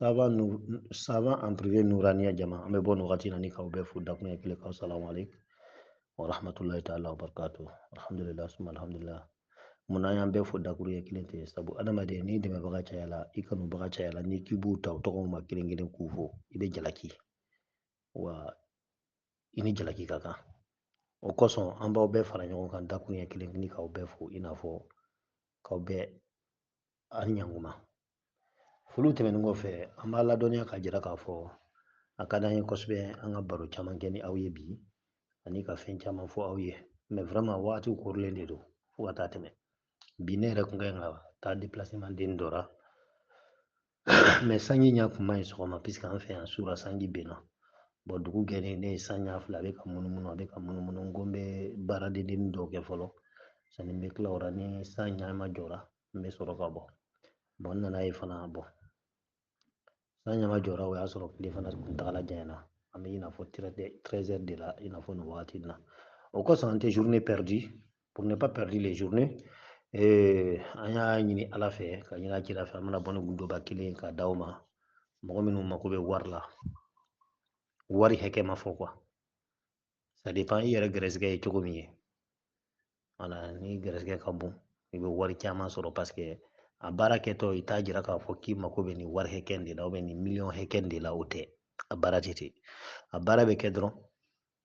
Savant en privé Nourania jama, an bɛ bɔ nin wagati in na ni k'aw bɛɛ fo dakuruɲɛ kelen k'aw salamu aleykum wa rahmatulahi ta'ala wa barakatuh. Alhamdulillah, suma alhamdulillah. Munna an y'an bɛɛ fo dakuruɲɛ kelen ten? Sabu adamaden n'i dɛmɛbaga cayala, i kanubaga cayala, n'i k'i b'u ta u tɔgɔw ma kelen kelen k'u fo, i bɛ jalaki, wa i ni jalaki ka kan. O kosɔn an b'aw bɛɛ fara ɲɔgɔn kan dakuruɲɛ kelen ni k'aw bɛɛ fo, i n'a fɔ k'aw bɛɛ an ɲankuma. Foliw tɛmɛnen kɔfɛ, an b'a ladɔnniya k'a jira k'a fɔ a ka d'an ye kosɛbɛ an ka baro caman kɛ ni aw ye bi, ani ka fɛn caman fɔ aw ye. Mais vraiment wagatiw korilen de don fo ka taa tɛmɛ. Bi ne yɛrɛ kun ka ɲi ka taa déplacement den dɔ la, mais sanji ɲɛ kun man ɲi sɔgɔma, puisque an fɛ yan sura sanji benna. Bon, dugu gɛnnen, ne ye san ɲɛ fila, a bɛ ka munumunu, a bɛ ka munumunu. N ko n bɛ baaradennin dɔw kɛ fɔlɔ sanni n bɛ tila o la. Ni san ɲɛ ma jɔra, n bɛ sɔrɔ ka bɔ. Bon, n nana ye fana, bon, san ɲɛ ma jɔra, o y'a sɔrɔ tile fana kuntagala janyana. An bɛ i n'a fɔ 13 heures de la, i n'a fɔ nin wagati in na. O kosɔn an tɛ journée perdue, pour ne pas perdre les journées. An y'a ɲini Ala fɛ ka ɲini a kira fɛ, an bɛna bɔ ni gundoba kelen ye k'a d'aw ma. Mɔgɔ minnu mako bɛ wari la, wari hakɛ ma fɔ quoi, ça dépend i yɛrɛ gɛrɛsɛgɛ ye cogo min ye. Wala ni gɛrɛsɛgɛ ka bon, i bɛ wari caman sɔrɔ, parce que a baara kɛtɔ, i t'a jira k'a fɔ k'i mako bɛ nin wari hakɛ in de la, nin miliyɔn hakɛ in de la. O tɛ, a baara tɛ ten. A baara bɛ kɛ dɔrɔn,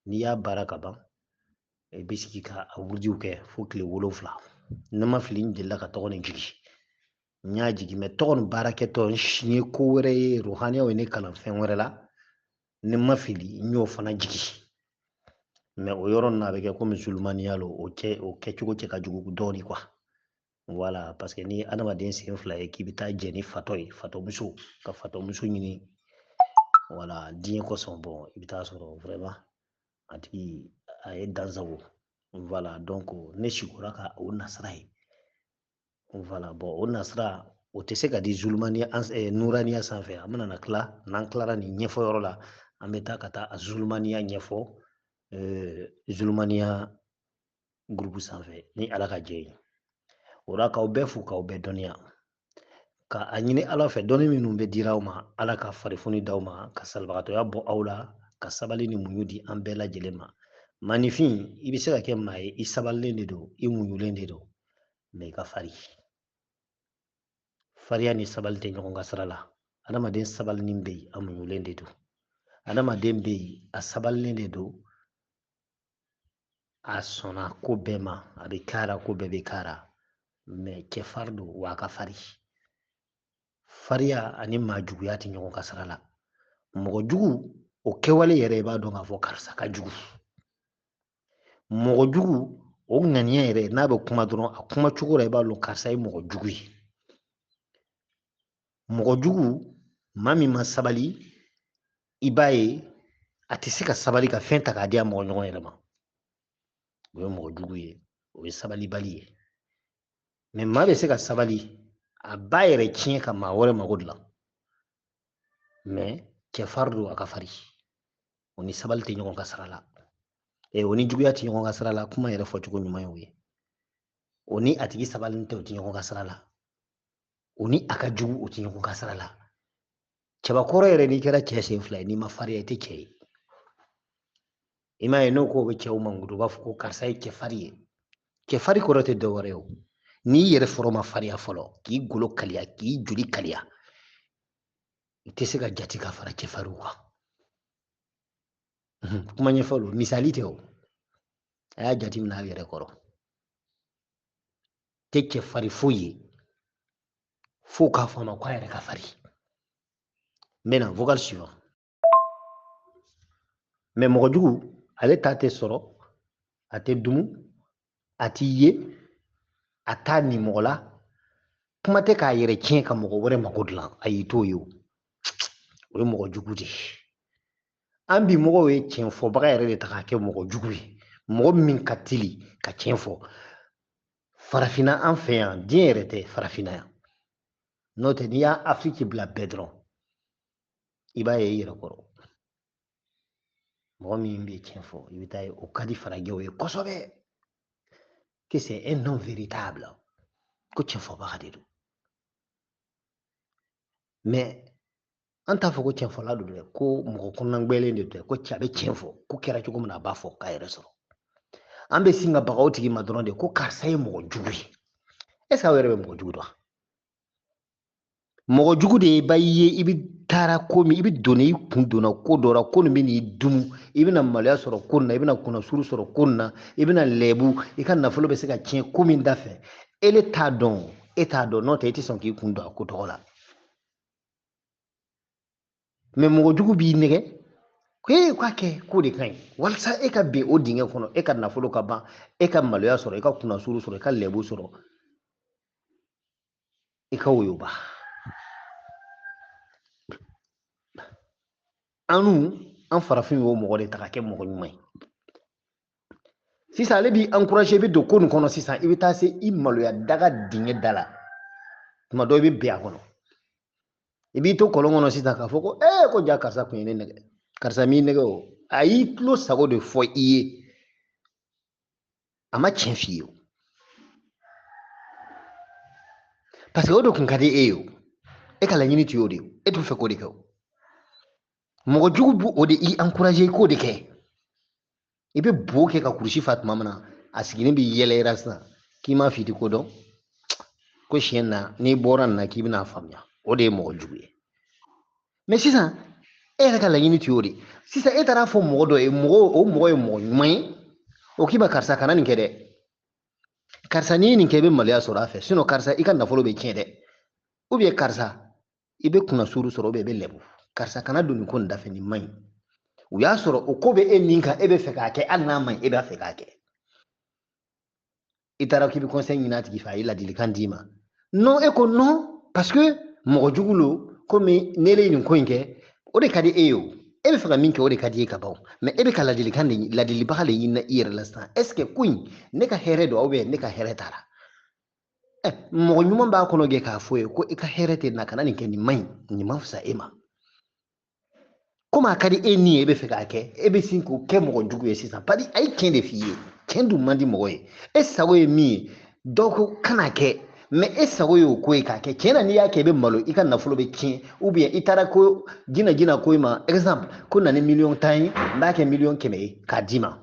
n'i y'a baara ka ban, i bɛ sigi ka a wurudiw kɛ fo tile 7. Ne ma fili, n delila ka tɔgɔ nin jigi, n y'a jigi, mɛ tɔgɔ nin baara kɛtɔ, n ye ko wɛrɛ ye, ruhaniyaw ye ne kalan fɛn wɛrɛ la. Ne ma fili, n y'o fana jigi, mɛ o yɔrɔ ninnu a bɛ kɛ komi zulumaniya lo. O cɛ, o kɛcogo cɛ ka jugu dɔɔni quoi. Voilà, parce que ni adamaden sen fila ye k'i bɛ taa jɛ ni fatɔ ye, fatɔmuso ka fatɔmuso ɲini, wala diɲɛ kosɔn, bon, i bɛ taa sɔrɔ vraiment a tigi a ye dansago. Voilà, donc ne sikora ka o nasira ye. Voilà, bon, o nasira o tɛ se ka di zulumaniya nuraniya sanfɛ. An bɛna na tila, n'an tilara nin ɲɛfɔ yɔrɔ la, an bɛ taa ka taa a zulumaniya ɲɛfɔ zulumaniya groupe sanfɛ ni Ala ka jɛ ye. O la k'aw bɛɛ fo, k'aw bɛɛ dɔnniya, ka a ɲini Ala fɛ, dɔnni minnu bɛ dira aw ma, Ala ka farifoni d'aw ma, ka salibagatɔya bɔ aw la, ka sabali ni muɲu di an bɛɛ lajɛlen ma. Maninfin, i bɛ se ka kɛ maa ye, i sabalilen de don, i muɲulen de don, mɛ i ka fari. Fariya ni sabali tɛ ɲɔgɔn ka sira la. Adamaden sabalinin bɛ yen, a muɲulen de don. Adamaden bɛ yen, a sabalilen de don, a sɔnna ko bɛɛ ma, a bɛ k'a la, ko bɛɛ bɛ k'a la, mɛ cɛfari don, wa a ka fari. Fariya ani maa juguya tɛ ɲɔgɔn ka sira la. Mɔgɔ jugu, o kɛwale yɛrɛ, i b'a dɔn k'a fɔ karisa ka jugu. Mɔgɔ jugu, o ŋaniya yɛrɛ, n'a bɛ kuma dɔrɔn, a kuma cogo la, i b'a dɔn karisa ye mɔgɔ jugu ye. Mɔgɔ jugu, maa min ma sabali, i b'a ye a tɛ se ka sabali ka fɛn ta k'a di a mɔgɔ ɲɔgɔn yɛrɛ ma. O ye mɔgɔ jugu ye, o ye sabalibali ye. Mɛ maa bɛ se ka sabali, a b'a yɛrɛ tiɲɛ ka maa wɛrɛ mago dilan, mɛ cɛfari don, a ka fari. O ni sabali tɛ ɲɔgɔn ka sira la, o ni juguya tɛ ɲɔgɔn ka sira la. Kuma yɛrɛ fɔcogo ɲuman ye o ye. O ni a tigi sabali tɛ, o tɛ ɲɔgɔn ka sira la. O ni a ka jugu, o tɛ ɲɔgɔn ka sira la. Cɛbakɔrɔ yɛrɛ, n'i kɛra cɛ sen fila ye, n'i ma farinya, i tɛ cɛ ye. I m'a ye, n'o ko bɛ cɛw mankutu, u b'a fɔ ko karisa ye cɛfari ye. Cɛfari kɔrɔ tɛ dɔwɛrɛ ye o, n'i yɛrɛ fɔlɔ ma farinya fɔlɔ, k'i golo kaliya, k'i joli kaliya, i tɛ se ka jate ka fara cɛfariw kan. Kuma ɲɛfɔ don, misali tɛ o. A y'a jateminɛ aw yɛrɛ kɔrɔ, tɛ cɛfari foyi ye fo k'a fɔ a ma k'a yɛrɛ ka fari. N bɛna vocal suivant. Mɛ mɔgɔ jugu, ale ta tɛ sɔrɔ, a tɛ dumu, a t'i ye, a t'a ni mɔgɔ la, kuma tɛ k'a yɛrɛ tiɲɛ ka mɔgɔ wɛrɛ mako dilan. Ayi, t'o ye o, o ye mɔgɔ jugu de ye. An bi mɔgɔw ye tiɲɛ fɔbaga yɛrɛ de ta k'a kɛ mɔgɔ jugu ye, mɔgɔ min ka teli ka tiɲɛ fɔ. Farafinna, an fɛ yan, diɲɛ yɛrɛ tɛ, farafinna yan. N'o tɛ, n'i y'a Afiriki bila bɛɛ dɔrɔn, i b'a ye i yɛrɛ kɔrɔ. Mɔgɔ min bɛ tiɲɛ fɔ, i bɛ taa ye o ka di farajɛw ye kosɛbɛ, que c'est un homme véritable, ko tiɲɛ fɔbaga de don. Mais An t'a fɔ ko tiɲɛfɔla don dɛ, ko mɔgɔ kɔnɔnagwɛlen de tɛ, ko cɛ a bɛ tiɲɛ fɔ, ko kɛra cogo min na a b'a fɔ k'a yɛrɛ sɔrɔ. An bɛ sin ka baga o tigi ma dɔrɔn de ko karisa ye mɔgɔ jugu ye. Est ce que aw yɛrɛ bɛ mɔgɔ jugu dɔn? Mɔgɔ jugu de ye ba ye, i bɛ taara ko min, i bɛ don i kun donna ko dɔ la, ko nin bɛ n'i dumu, i bɛna maloya sɔrɔ ko nin na, i bɛna kunnasuru sɔrɔ ko nin na, i bɛna lɛbu, i ka nafolo bɛ se ka tiɲɛ ko min da fɛ. Ele t'a dɔn, e t'a dɔn, n'o tɛ i tɛ sɔn k'i kun don a ko tɔgɔ la. Mais mɔgɔ jugu b'i nɛgɛ ko e k'a kɛ k'o de ka ɲi, walasa e ka bin o dingɛ kɔnɔ, e ka nafolo ka ban, e ka maloya sɔrɔ, e ka kunnasuru sɔrɔ, e ka lɛbu sɔrɔ, i ka woyoba. An farafin y'o mɔgɔ de ta ka kɛ mɔgɔ ɲuman ye. Sisan ale b'i encourager, i bɛ don ko nin kɔnɔ sisan, i bɛ taa se i maloya daga dingɛ da la, tuma dɔ i bɛ bin a kɔnɔ. I b'i to kɔlɔn kɔnɔ sisan k'a fɔ ko ko ja karisa kun ye ne nɛgɛ, karisa m'i nɛgɛ o, a y'i tulo sago de fɔ i ye, a ma tiɲɛ f'i ye o, parce que o de kun ka di e ye o, e ka laɲini tun y'o de ye, e tun fɛ k'o de kɛ o. Mɔgɔ jugu b'o de i encourager i k'o de kɛ. I bɛ bo kɛ ka kurusi fa tuma min na, a sigilen b'i yɛlɛ i la sisan k'i m'a f'i ti ko dɔn, ko siɲɛ na n'i bɔra nin na k'i bɛna a faamuya. O de ye mɔgɔ jugu ye. Mais sisan e yɛrɛ ka laɲini tun y'o de ye. Sisan e taara fɔ mɔgɔ dɔ ye, o mɔgɔ ye mɔgɔ ɲuman ye, o k'i ma karisa kana nin kɛ dɛ, karisa n'i ye nin kɛ i bɛ maloya sɔrɔ a fɛ, sinon karisa i ka nafolo bɛ tiɲɛ dɛ, ou bien karisa i bɛ kunnasuru sɔrɔ, ou bien i bɛ lɛbu, karisa kana don nin ko nin da fɛ, nin man ɲi. O y'a sɔrɔ o ko bɛ e min kan, e bɛ fɛ k'a kɛ, hali n'a man ɲi e b'a fɛ k'a kɛ. I taara k'i bɛ conseil ɲini a tigi fɛ, a ye ladilikan d'i ma. Non, e ko non, parce que mɔgɔ jugu lo, komi ne ye nin ko in kɛ, o de ka di e ye o. E bɛ fɛ ka min kɛ, o de ka di e ka ban. Mais e bɛ ka ladilikan de, ladilibaga de ɲini i yɛrɛ la sisan. Est ce que ko in ne ka hɛrɛ don, ou bien ne ka hɛrɛ t'a la? Mɔgɔ ɲuman b'a kɔnɔ kɛ k'a fɔ ye ko i ka hɛrɛ tɛ na, kana nin kɛ, nin man ɲi, nin man fisa e ma. Komi a ka di e ni ye, e bɛ fɛ k'a kɛ, e bɛ sin k'o kɛ mɔgɔ jugu ye sisan. Bari a ye tiɲɛ de f'i ye, tiɲɛ dun man di mɔgɔ ye. E sago ye min ye, dɔw ko kan'a kɛ, mais e sago ye o ko ye k'a kɛ. Tiɲɛ na n'i y'a kɛ, i bɛ malo, i ka nafolo bɛ tiɲɛ, ou bien i taara ko jina jina ko i ma, exemple ko na ni miliyɔn 10 ye, n b'a kɛ miliyɔn 100 ye k'a d'i ma.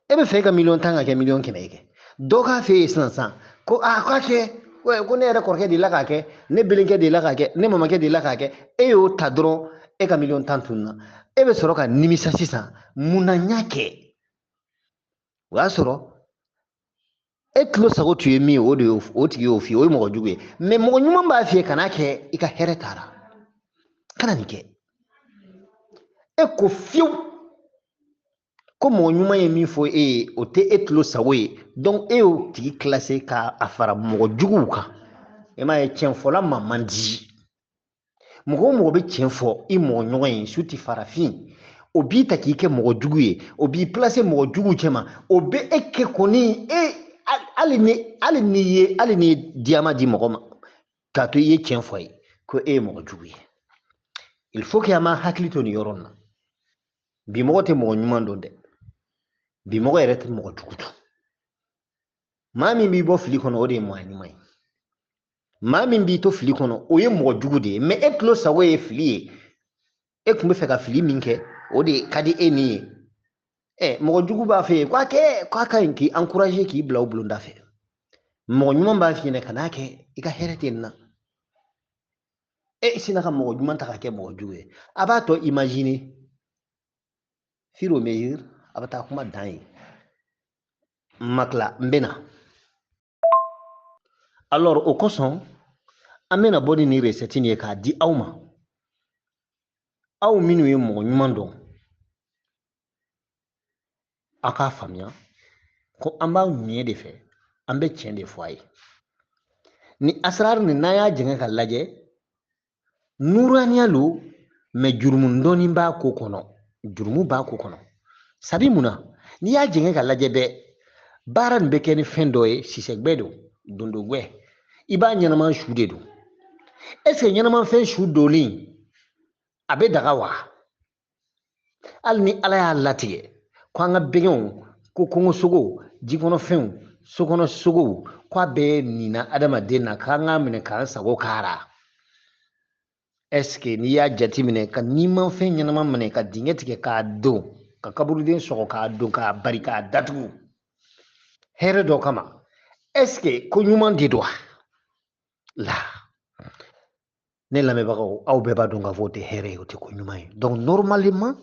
E bɛ fɛ e ka miliyɔn 10 ka kɛ miliyɔn 100 ye kɛ. Dɔ k'a f'e ye sisan sisan ko aa k'a kɛ, ko ne yɛrɛ kɔrɔkɛ delila k'a kɛ, ne belenkɛ delila k'a kɛ, ne mamakɛ delila k'a kɛ, e y'o ta dɔrɔn, e ka miliyɔn 10 tununna. E bɛ sɔrɔ ka nimisa sisan, mun na n y'a kɛ? O y'a sɔrɔ e tulo sago tun ye min ye, o de y'o, o tigi y'o f'i ye, o ye mɔgɔ jugu ye. Mais mɔgɔ ɲuman b'a f'i ye kan'a kɛ, i ka hɛrɛ t'a la, kana nin kɛ. E ko fiyewu ko mɔgɔ ɲuman ye min fɔ e ye, o tɛ e tulo sago ye. Donc e y'o tigi classé k'a fara mɔgɔ juguw kan. E m'a ye, tiɲɛfɔla ma man di. Mɔgɔ o mɔgɔ bɛ tiɲɛ fɔ i mɔgɔ ɲɔgɔn ye, surtout farafin, o b'i ta k'i kɛ mɔgɔ jugu ye, o b'i placer mɔgɔ juguw cɛma, o bɛ e kɛ kɔni, e hali ni ye diyama di mɔgɔ ma k'a to i ye tiɲɛ fɔ a ye ko e ye mɔgɔ jugu ye. Il faut que an m'an hakili to nin yɔrɔ in na. Bi mɔgɔ tɛ mɔgɔ ɲuman dɔn dɛ, bi mɔgɔ yɛrɛ tɛ mɔgɔ jugu dɔn. Maa min b'i bɔ fili kɔnɔ, o de ye maa ɲuman ye. Maa min b'i to fili kɔnɔ, o ye mɔgɔ jugu de ye. Mais e tulo sago ye fili ye, e tun bɛ fɛ ka fili min kɛ, o de ka di e ni ye. Mɔgɔ jugu b'a fɛ yen k'a kɛ, k'a ka ɲi, k'i encourager, k'i bila o bulonda fɛ. Mɔgɔ ɲuman b'a f'i ɲɛna kan'a kɛ, i ka hɛrɛ tɛ nin na. E sinna ka mɔgɔ ɲuman ta ka kɛ mɔgɔ jugu ye. A b'a tɔ imaginer fur et à mesure, a bɛ taa kuma dan ye. N ma tila, n bɛ na. Alors o kosɔn an bɛna bɔ ni nin recette nin ye k'a di aw ma. Aw minnu ye mɔgɔ ɲuman dɔn, a k'a faamuya ko an b'aw ɲɛ de fɛ, an bɛ tiɲɛ de fɔ a ye. Ni asrar nin n'an y'a jɛngɛ ka lajɛ, nuraniya lo, mais jurumu dɔɔni b'a ko kɔnɔ, jurumu b'a ko kɔnɔ. Sabi mun na? N'i y'a jɛngɛ ka lajɛ bɛɛ, baara nin bɛ kɛ ni fɛn dɔ ye, sisɛgbɛ don, dondogwɛ. I b'a ɲɛnama su de don. Est ce que ɲɛnamafɛn su donlen a bɛ daga wa? Hali ni Ala y'a latigɛ ko an ka bɛgɛnw, ko kungosogo, jikɔnɔfɛnw, sokɔnɔsogow, ko k'a bɛ nin na adamaden na k'an k'a minɛ k'an sago k'a ra. Est-ce que n'i y'a jateminɛ ka nimafɛn ɲɛnama minɛ ka dingɛ tigɛ k'a don ka kaburuden sɔgɔ k'a don k'a bari k'a datugu hɛrɛ dɔ kama, est-ce que ko ɲuman de don wa? La ne lamɛnbagaw, aw bɛɛ b'a dɔn k'a fɔ o tɛ hɛrɛ ye, o tɛ ko ɲuman ye. Donc normalement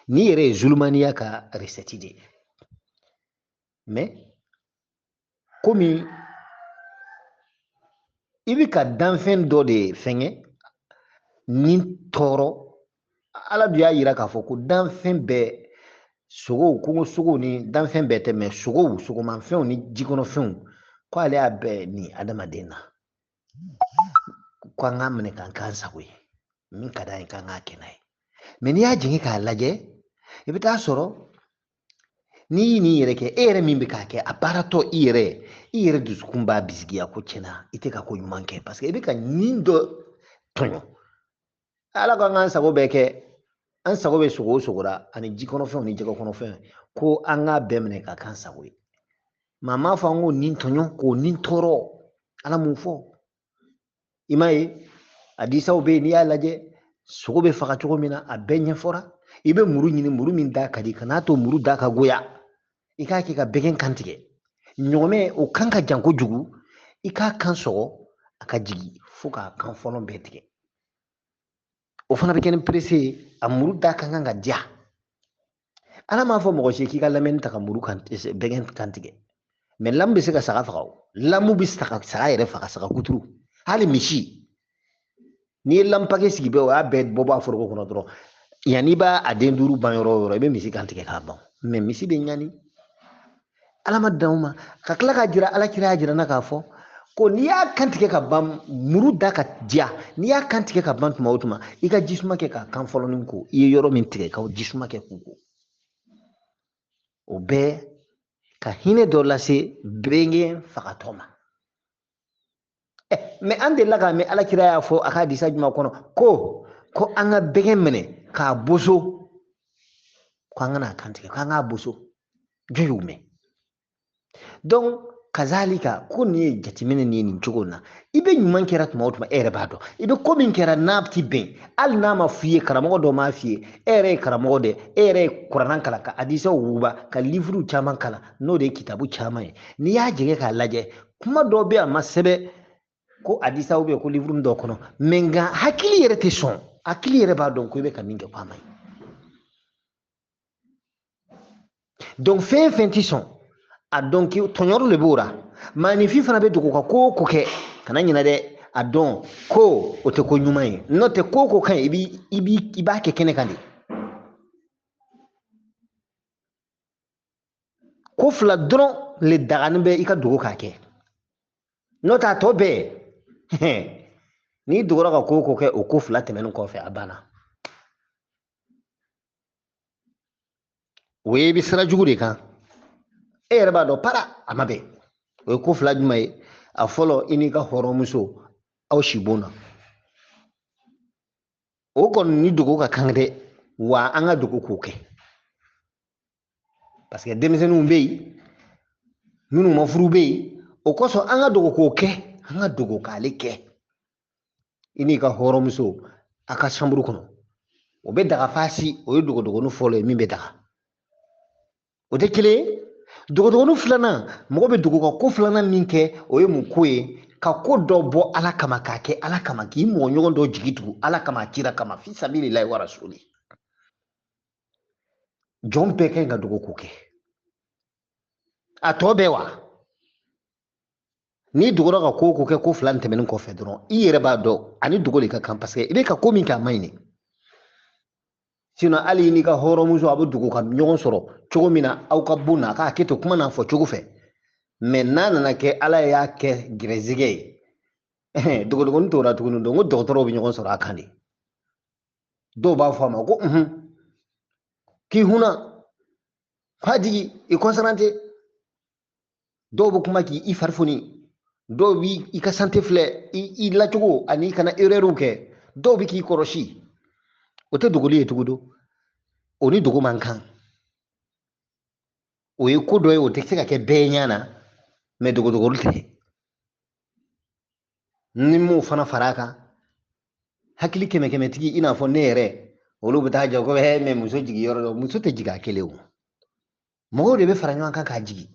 n'i yɛrɛ ye zulumaniya ka recette de ye, mais komi i bɛ ka danfɛn dɔ de fɛngɛ ni tɔɔrɔ, Ala dun y'a yira k'a fɔ ko danfɛn bɛɛ, sogow, kungo sogow ni danfɛn bɛɛ tɛ, mais sogow, sogomafɛnw ni jikɔnɔfɛnw, ko ale y'a bɛɛ ni adamaden na, ko an k'a minɛ k'an k'an sago ye, min ka d'an ye k'an k'a kɛ n'a ye. Mais n'i y'a jigin k'a lajɛ, i bɛ taa sɔrɔ n'i ye nin yɛrɛ kɛ, e yɛrɛ min bɛ k'a kɛ, a baaratɔ i yɛrɛ, i yɛrɛ dusukun b'a bisigiya ko tiɲɛna i tɛ ka ko ɲuman kɛ, parce que i bɛ ka nin dɔ tɔɲɔ. Ala ko an k'an sago bɛɛ kɛ, an sago bɛ sogo o sogo la ani jikɔnɔfɛnw ni jɛgɛkɔnɔfɛnw, ko an k'a bɛɛ minɛ ka k'an sago ye. Maa m'a fɔ an k'o nin tɔɲɔ, k'o nin tɔɔrɔ, Ala m'o fɔ. I m'a ye hadisaw bɛ yen, n'i y'a lajɛ sogo bɛ faga cogo min na, a bɛɛ ɲɛfɔra. I bɛ muru ɲini, muru min da ka di, kan'a to muru da ka goya, i k'a kɛ ka bɛgɛn kan tigɛ. Ɲɔgɔmɛ o kan ka jan kojugu, i k'a kan sɔgɔ a ka jigin fo k'a kan fɔlɔ bɛɛ tigɛ. O fana bɛ kɛ ni perese ye, a muru da ka kan ka diya. Ala m'a fɔ mɔgɔ si k'i ka lamɛnni ta ka muru kan, bɛgɛn kan tigɛ. Mais lamu bɛ se ka saga faga o, lamu bɛ saga yɛrɛ faga, saga kuturu, hali misi. N'i ye lampake sigi bɛɛ, o y'a bɛɛ bɔ a foroko kɔnɔ dɔrɔn. Yanni i b'a a den duuru ban yɔrɔ o yɔrɔ, i bɛ misi kan tigɛ k'a ban. Mais misi bɛ ɲani. Ala ma dan o ma, ka tila k'a jira, Ala kira y'a jira n na k'a fɔ ko n'i y'a kan tigɛ ka ban, muru da ka diya, n'i y'a kan tigɛ ka ban tuma o tuma, i ka jisuma kɛ k'a kan fɔlɔnin ko, i ye yɔrɔ min tigɛ ka jisuma kɛ k'u ko. O bɛɛ ka hinɛ dɔ lase bɛngɛ fagatɔ ma. Mais an delila k'a mɛn Ala kira y'a fɔ a ka hadisa jumɛn kɔnɔ ko an ka bɛgɛ minɛ k'a boso, ko an kana kan tigɛ, k'an k'a boso. Jɔn y'o mɛn? Donc kazalika ko nin ye jateminɛ nin ye nin cogo in na, i bɛ ɲuman kɛra tuma o tuma, e yɛrɛ b'a dɔn i bɛ ko min kɛra n'a ti bɛn, hali n'a ma f'i ye, karamɔgɔ dɔ m'a f'i ye, e yɛrɛ ye karamɔgɔ de, e yɛrɛ ye kuranna kalan ka hadisaw wuguba ka lifuruw caman kalan, n'o de ye kitabu caman ye. N'i y'a jigin k'a lajɛ, kuma dɔ bɛ yen a ma sɛbɛn ko hadisaw bɛ yen ko livuru dɔ kɔnɔ, mais nka hakili yɛrɛ tɛ sɔn, hakili yɛrɛ b'a dɔn ko i bɛ ka min kɛ ko a man ɲi. Donc fɛn fɛn ti sɔn, a dɔn k'i tɔɲɔrɔ de b'o la. Maaninfin fana bɛ dogo ka ko o ko kɛ, kana ɲinɛ dɛ, a dɔn ko o tɛ ko ɲuman ye. N'o tɛ ko o ko ka ɲi, i b'a kɛ kɛnɛ kan de. Ko fila dɔrɔn le daganin bɛ i ka dogo k'a kɛ, n'o tɛ a tɔ bɛɛ n'i dogora ka ko o ko kɛ, o ko fila tɛmɛnen kɔfɛ a banna. O ye i bɛ sira jugu de kan, e yɛrɛ b'a dɔn para a ma bɛn. O ye ko fila jumɛn ye? A fɔlɔ, i n'i ka hɔrɔnmuso aw si bon na, o kɔni ni dogo ka kan dɛ, wa an ka dogo k'o kɛ, parce que denmisɛnninw bɛ yen minnu ma furu bɛ yen, o kosɔn an ka dogo k'o kɛ, an ka dogo k'ale kɛ. I n'i ka hɔrɔnmuso a ka chambre kɔnɔ, o bɛ daga fasi, o ye dogodogonin fɔlɔ ye min bɛ daga, o tɛ kelen ye. Dogodogonin filanan, mɔgɔ bɛ dogo ka ko filanan min kɛ, o ye mun ko ye? Ka ko dɔ bɔ Ala kama k'a kɛ Ala kama, k'i mɔgɔ ɲɔgɔn dɔ jigi tugu Ala kama, a kira kama, fi sabilillahi wa rasuli. Jɔn bɛɛ ka ɲi ka dogo k'o kɛ, a tɔ bɛɛ wa? N'i dogora ka ko o ko kɛ ko fila nin tɛmɛnen kɔfɛ dɔrɔn, i yɛrɛ b'a dɔn ani dogo de ka kan, parce que i bɛ ka ko min kɛ a man ɲi dɛ. Sinon hali n'i ka hɔrɔnmuso a bɛ dogo ka ɲɔgɔn sɔrɔ cogo min na aw ka bon na, a k'a kɛ ten kuma n'a fɔ cogo fɛ, mais n'a nana kɛ Ala y'a kɛ gɛrɛsɛgɛ ye, dogodogonin t'o la tuguni. Donc ko dɔgɔtɔrɔw bɛ ɲɔgɔn sɔrɔ a kan de. Dɔw b'a fɔ a ma ko k'i hunna, k'a jigi i concentré. Dɔw bɛ kuma k'i fari foni, dɔw b'i ka santé filɛ, i lacogo ani i kana erreur kɛ, dɔw bɛ k'i kɔlɔsi. O tɛ dogoli ye tugun, o ni dogo man kan. O ye ko dɔ ye, o tɛ se ka kɛ bɛɛ ɲɛ na, mais dogodogonin tɛ. Ni m'o fana fara a kan, hakili kɛmɛ kɛmɛ tigi i n'a fɔ ne yɛrɛ, olu bɛ taa jɔ ko mɛ muso jigin yɔrɔ dɔ, muso tɛ jigin a kelen o. Mɔgɔw de bɛ fara ɲɔgɔn kan k'a jigin.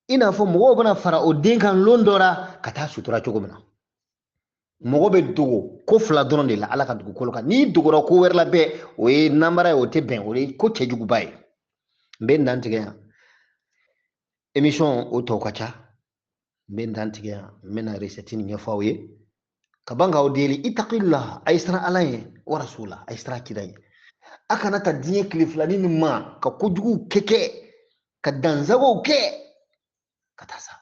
I n'a fɔ mɔgɔw bɛna fara o den kan lon dɔ la ka taa sutura cogo min na. Mɔgɔ bɛ dogo ko fila dɔrɔn de la Ala ka dugukolo kan. N'i dogora ko wɛrɛ la bɛɛ, o ye namara ye, o tɛ bɛn, o ye ko cɛjuguba ye. N bɛ n dan tigɛ yan. Émission o tɔ ka ca. N bɛ n dan tigɛ yan. N bɛna recette nin ɲɛfɔ aw ye. Ka ban k'aw deli, ittaqillah, a ye siran Ala ɲɛ, wa rasula, a ye siran kira ɲɛ. A kana ta diɲɛ tile filanin nin ma ka kojuguw kɛ, ka dansagow kɛ, ka taa sa.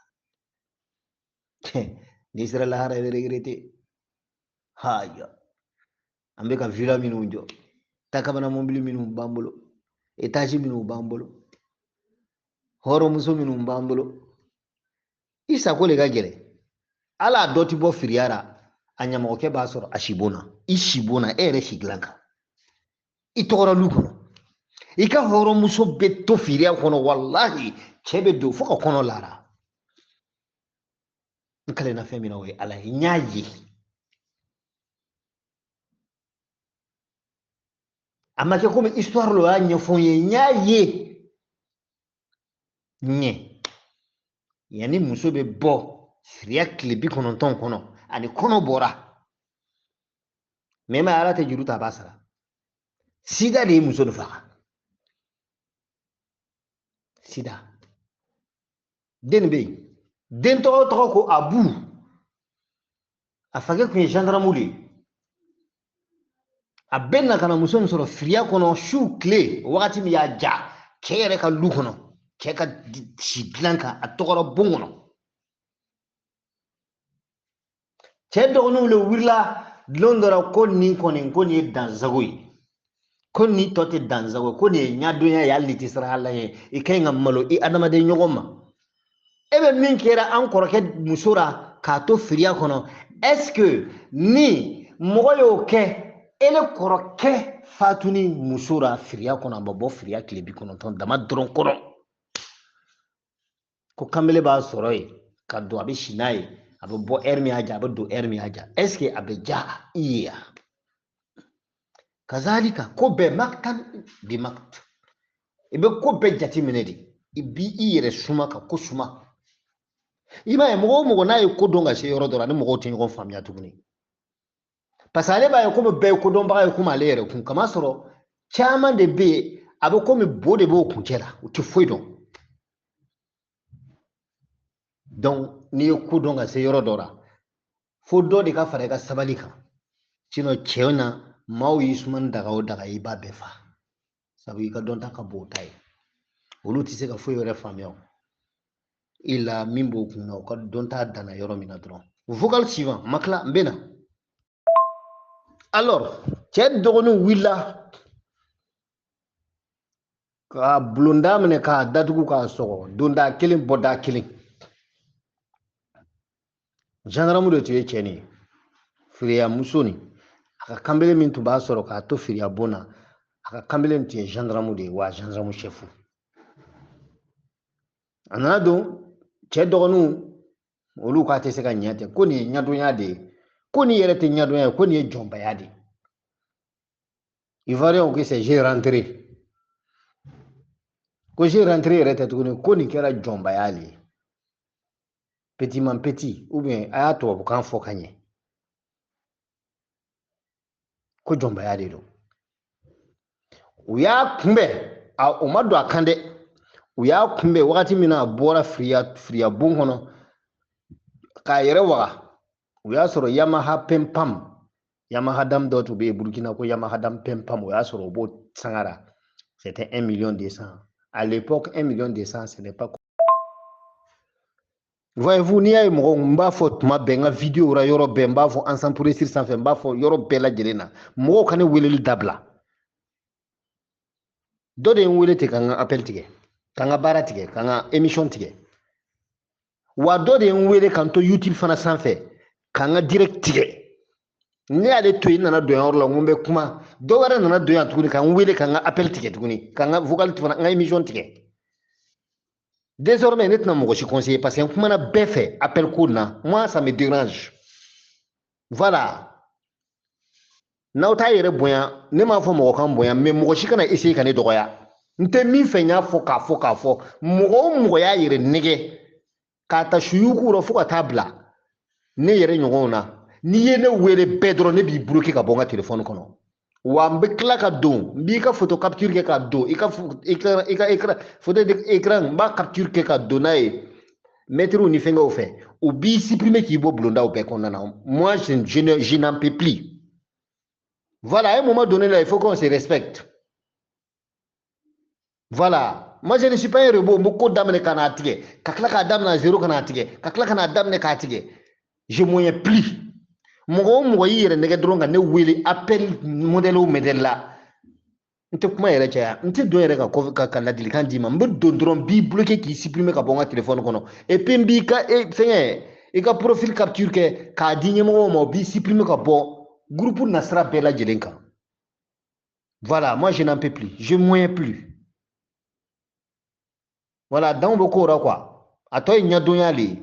N'i sera lahara i bɛ regretter. Haya, an bɛ ka villa minnu jɔ, takabana mobili minnu b'an bolo, étage minnu b'an bolo, hɔrɔnmuso minnu b'an bolo, i sako de ka gɛlɛn. Ala a dɔ ti bɔ firiya la, a ɲamɔgɔkɛ b'a sɔrɔ a sibon na, i sibon na, e yɛrɛ si dilan kan, i tɔgɔra lu kɔnɔ, i ka hɔrɔnmuso bɛ to firiya kɔnɔ, walahi cɛ bɛ don fo ka kɔnɔ lara. N kalenna fɛn min na o ye Ala ye, n y'a ye. A ma kɛ komi histoire la o y'a ɲɛfɔ n ye, n y'a ye. Ɲɛ yanni muso bɛ bɔ firiya tile 90 kɔnɔ, ani kɔnɔ bɔra. Mɛ ma Ala tɛ juru ta a b'a sara. Sida de ye muso nin faga. Sida. Den bɛ yen. Den tɔgɔ ko Abu. A fakɛ tun ye gendarme de ye. A bɛ na ka na muso in sɔrɔ firiya kɔnɔ su tile wagati min y'a ja, cɛ yɛrɛ ka lu kɔnɔ, cɛ ka si dilan kan, a tɔgɔra bon kɔnɔ. Cɛ dɔgɔninw de wulila lon dɔ la ko nin kɔni ko nin ye dansago ye, ko nin tɔ tɛ dansago ye, ko nin ye ɲadonya ye, hali n'i tɛ siran Ala ɲɛ, i ka ɲi ka malo i adamaden ɲɔgɔn ma. E bɛ min kɛra an kɔrɔkɛ muso la k'a to firiya kɔnɔ, est-ce que ni mɔgɔ y'o kɛ e ne kɔrɔkɛ fatuni muso la firiya kɔnɔ, a ma bɔ firiya tile 90 dama dɔrɔn kɔnɔ, ko kanbele b'a sɔrɔ yen ka don, a bɛ si n'a ye, a bɛ bɔ ɛri min y'a ja, a bɛ don ɛri min y'a ja, est-ce que a bɛ ja i ye ya? Kazalika ko bɛɛ maktan bi makt, i bɛ ko bɛɛ jateminɛ de, i b'i i yɛrɛ suma ka ko suma. I b'a ye mɔgɔ o mɔgɔ n'a ye ko dɔn ka se yɔrɔ dɔ la, ni mɔgɔw tɛ ɲɔgɔn faamuya tuguni. Parce que ale b'a ye komi bɛɛ ye kodɔnbaga ye komi ale yɛrɛ kun, kamasɔrɔ caman de bɛ yen a bɛ komi bo de b'o kuncɛ la, u tɛ foyi dɔn. Donc n'i ye ko dɔn ka se yɔrɔ dɔ la, fo dɔ de ka fara i ka sabali kan. Sinon cɛw na maaw y'i suma ni daga o daga i b'a bɛɛ fa, sabu i ka dɔnta ka bon o ta ye. Olu tɛ se ka foyi wɛrɛ faamuya o. I la min b'o kun na, o ka dɔnta danna yɔrɔ min na dɔrɔn. Vocal suivant, ma tila, n bɛ na. Alors, cɛ dɔgɔninw wulila ka bulonda minɛ k'a datugu k'a sɔgɔ, donda kelen bɔda kelen. Gendarme de tun ye cɛ nin ye, firiya muso nin, a ka kanbele min tun b'a sɔrɔ k'a to firiya bon na, a ka kanbele nin tun ye gendarme de ye, wa gendarme chef. A nana don cɛ dɔgɔninw olu k'a tɛ se ka ɲɛ ten, ko nin ye ɲadonya de ye, ko nin yɛrɛ tɛ ɲadonya ye, ko nin ye jɔnbaya de ye. Ivoirien ko c'est j'ai rentré, ko j'ai rentré yɛrɛ tɛ tuguni, ko nin kɛra jɔnbaya de ye. Petit man petit, ou bien a y'a tubabukan fɔ ka ɲɛ, ko jɔnbaya de don. U y'a kunbɛn, a o ma don a kan dɛ, u y'a kunbɛn wagati min na a bɔra firiya bon kɔnɔ k'a yɛrɛ waga, u y'a sɔrɔ Yamaha Pempam, Yamaha dam dɔ tun bɛ yen Burukina ko Yamaha dam Pempam, o y'a sɔrɔ o b'o sangara. C'était 1 200 000. À l'époque, 1 200 000, ce n'est pas. Voyez-vous, n'i y'a ye mɔgɔw, n b'a fɔ tuma bɛɛ n ka vidéo la yɔrɔ bɛɛ, n b'a fɔ Ensemble pour réussir sanfɛ, n b'a fɔ yɔrɔ bɛɛ lajɛlen na, mɔgɔw ka ne weleli dabila. Dɔ de ye n wele ten ka n ka appel tigɛ, ka n ka baara tigɛ, ka n ka émission tigɛ. Wa dɔ de ye n wele ka n to YouTube fana sanfɛ, ka n ka direct tigɛ. Ne y'ale to yen, n nana don yɔrɔ la, n ko n bɛ kuma. Dɔ wɛrɛ nana don yan tuguni ka n wele ka n ka appel tigɛ tuguni, ka n ka vocal fana, n ka émission tigɛ. Désormais ne tɛna mɔgɔ si conseiller parce que n kumana bɛɛ fɛ appel ko na, moi ça me dérange. Voilà, n'aw t'a yɛrɛ bonya, ne m'a fɔ mɔgɔ kan bonya, mais mɔgɔ si kana essayer ka ne dɔgɔya. N tɛ min fɛ, n y'a fɔ k'a fɔ k'a fɔ, mɔgɔ o mɔgɔ y'a yɛrɛ nɛgɛ k'a ta suyuku rɔ fo ka taa bila ne yɛrɛ ɲɔgɔnw na, n'i ye ne wele bɛɛ dɔrɔn ne b'i bloquer ka bɔ n ka téléphone kɔnɔ. Wa n bɛ tila ka don, n b'i ka photo capture kɛ ka don i ka i ka écran, photo d'écran n b'a capture kɛ ka don n'a ye mɛtiriw ni fɛnkɛw fɛ, u b'i supprimer k'i bɔ bulondaw bɛɛ kɔnɔna na. Moi je n'en peux plus. Voilà, à un moment donné là, il faut qu'on se respecte. Voilà, moi je ne suis pas un robot. N bɛ ko daminɛ ka n'a tigɛ, ka tila k'a daminɛ à zéro ka n'a tigɛ, ka tila ka n'a daminɛ k'a tigɛ. Je moyen plus. Mɔgɔ o mɔgɔ y'i yɛrɛ nɛgɛ dɔrɔn ka ne wele appel modèle o modèle la, n tɛ kuma yɛrɛ caya, n tɛ don yɛrɛ ka kɔfɛ ka ladilikan d'i ma, n bɛ don dɔrɔn n b'i bloquer k'i supprimer ka bɔ n ka téléphone kɔnɔ. Et puis n b'i ka fɛngɛ i ka profil capture kɛ k'a di ɲɛmɔgɔw ma, u b'i supprimer ka bɔ groupe nasira bɛɛ lajɛlen kan. Voilà, moi je n'en peux plus, je moyen plus. Voilà, danw bɛ k'o la quoi, a tɔ ye ɲɛdɔnya le ye.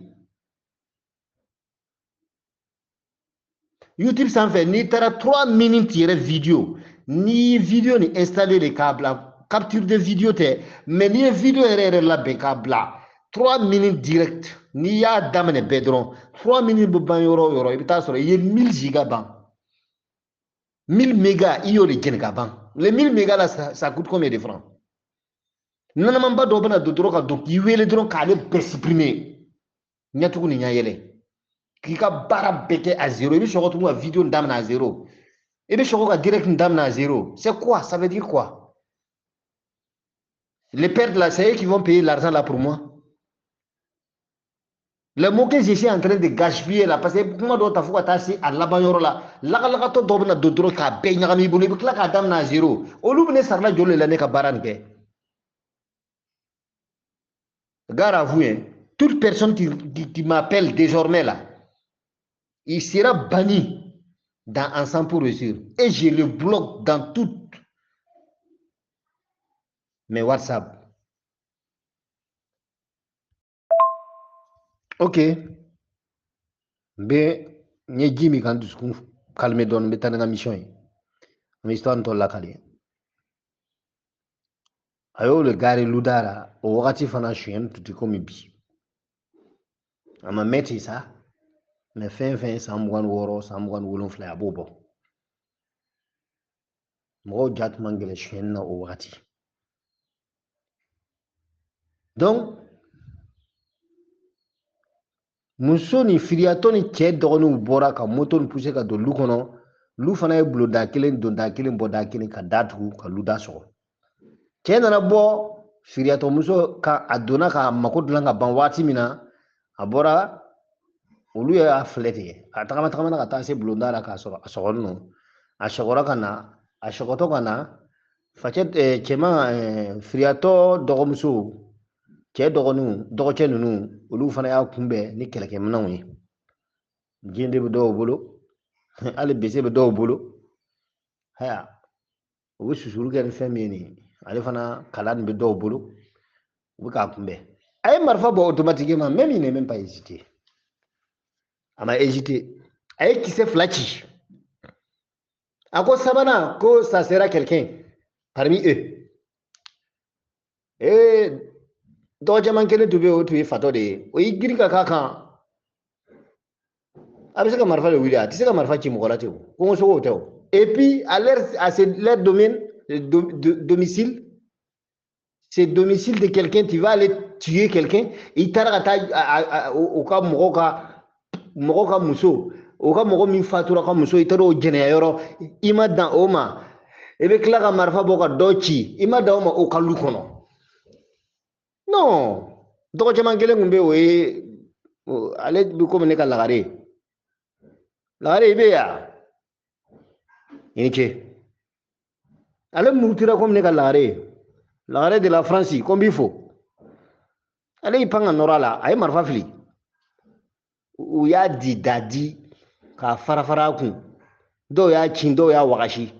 YouTube sanfɛ, n'i taara 3 minutes yɛrɛ vidéo, n'i ye vidéo ni installé de k'a bila, capture de vidéo tɛ, mais n'i ye vidéo yɛrɛ yɛrɛ labɛn k'a bila 3 minutes direct, n'i y'a daminɛ bɛɛ dɔrɔn 3 minutes bɛ ban yɔrɔ o yɔrɔ, i bɛ taa sɔrɔ i ye 1000 giga ban, 1000 méga i y'o de jɛni ka ban. Les 1000 méga là, ça coûte combien de francs? Nanamanba dɔw bɛna don dɔrɔn ka don k'i wele dɔrɔn k'ale bɛɛ supprimer, ɲɛtugu ni ɲɛ yɛlɛ, k'i ka baara bɛɛ kɛ à zéro. I bɛ sɔrɔ tuguni ka vidéo daminɛ à zéro, i bɛ sɔrɔ ka direct daminɛ à zéro. C'est quoi? Ça veut dire quoi? Les pertes là, c'est eux qui vont payer l'argent là pour moi. Les mots que je suis en train de gaspiller là, parce que kuma dɔw ta fo ka taa se a laban yɔrɔ la, lagalagatɔ dɔw bɛna don dɔrɔn k'a bɛɛ ɲagami i bolo, i bɛ tila k'a daminɛ à zéro. Olu bɛ ne sarala joli de la ne ka baara nin kɛ? Gare à vous, hein. Toute personne qui m'appelle désormais là, il sera banni dans Ensemble pour réussir. Et je le bloque dans toutes mes WhatsApp. Ok. N n ye ji min ka n dusukun calmer dɔɔni, n bɛ taa ni n ka mission ye. N bɛ histoire tɔ lakale. A y'o le gare luda la, o wagati fana sonyɛni tun tɛ komi bi. A ma mɛn ten sa, mais fɛn fɛn ye san 26, san 27, a b'o bɔ. Mɔgɔw ja tun man gɛlɛn sonyɛni na o wagati. Donc muso ni filiyatɔ ni cɛ dɔgɔninw bɔra ka moto ni pousser ka don lu kɔnɔ. Lu fana ye bulonda kelen, donda kelen, bɔda kelen ka da tugu ka lu da sɔgɔ. Cɛ nana bɔ filiyatɔ muso ka, a donna k'a mako dilan ka ban waati min na, a bɔra, olu y'a filɛ tigɛ, a tagama tagamana ka taa se bulonda la k'a sɔrɔ a sɔgɔlen don. A sɔgɔra ka na, a sɔgɔtɔ ka na, facɛ cɛman filiyatɔ dɔgɔmuso, cɛ dɔgɔninw, dɔgɔcɛ ninnu, olu fana y'a kunbɛn ni kɛlɛkɛminɛnw ye. Jende bɛ dɔw bolo, hali bese bɛ dɔw bolo. Haya, u bɛ susuru kɛ ni fɛn min ye nin ye, ale fana kala nin bɛ dɔw bolo, u bɛ k'a kunbɛn. A ye marifa bɔ automatiquement, même il n'est même pas hésité. A ma hésité. A ye kisɛ 2 ci. A ko sabanan ko ça sera quelqu'un parmi eux. Et dɔgɔjɛman kelen tun bɛ yen, o tun ye fatɔ de ye. O y'i girin ka k'a kan. A bɛ se ka marifa de wuli, a tɛ se ka marifa ci mɔgɔ la ten o. Kɔngɔsogow tɛ o. Et puis à leur, à ce, leur domaine, domicile, c'est domicile de quelqu'un, tu vas aller tuer quelqu'un, i taara ka taa o ka mɔgɔ ka, mɔgɔ ka muso, o ka mɔgɔ min fatura ka muso, i taara o jɛnɛya yɔrɔ, i ma dan o ma, i bɛ tila ka marifa bɔ ka dɔ ci, i ma dan o ma o ka lu kɔnɔ. Non, dɔgɔjɛman kelen tun bɛ yen, o ye, ale bɛ komi ne ka lagare ye. Lagare i bɛ yan, i ni ce. Ale murutira komi ne ka lagare ye. Lagare de la France, ko n b'i fo. Ale y'i pan ka nɔrɔ a la, a ye marifa fili. U y'a di da di k'a fara fara a kun. Dɔw y'a ci, dɔw y'a wagasi.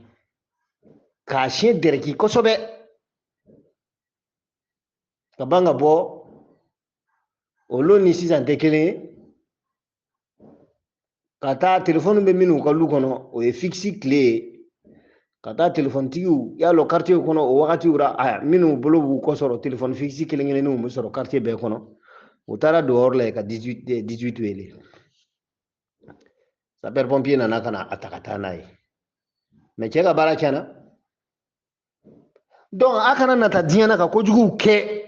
K'a siɲɛ dɛrɛki kosɛbɛ. Ka ban ka bɔ Olu ni sisan tɛ kelen ye. Ka taa telefɔni bɛ minnu ka lu kɔnɔ, o ye fixe tile ye. Ka taa telefɔnitigiw, y'a lɔn quartier kɔnɔ o wagatiw la, a minnu bolo b'u kɔ sɔrɔ telefɔni fixe kelen kelenninw bɛ sɔrɔ quartier bɛɛ kɔnɔ. U taara don yɔrɔ la yen ka 18 wele. Sapeur pompier nana ka na a ta ka taa n'a ye. Mais cɛ ka baara tiɲɛna. Donc a kana nata diɲɛ na ka kojuguw kɛ.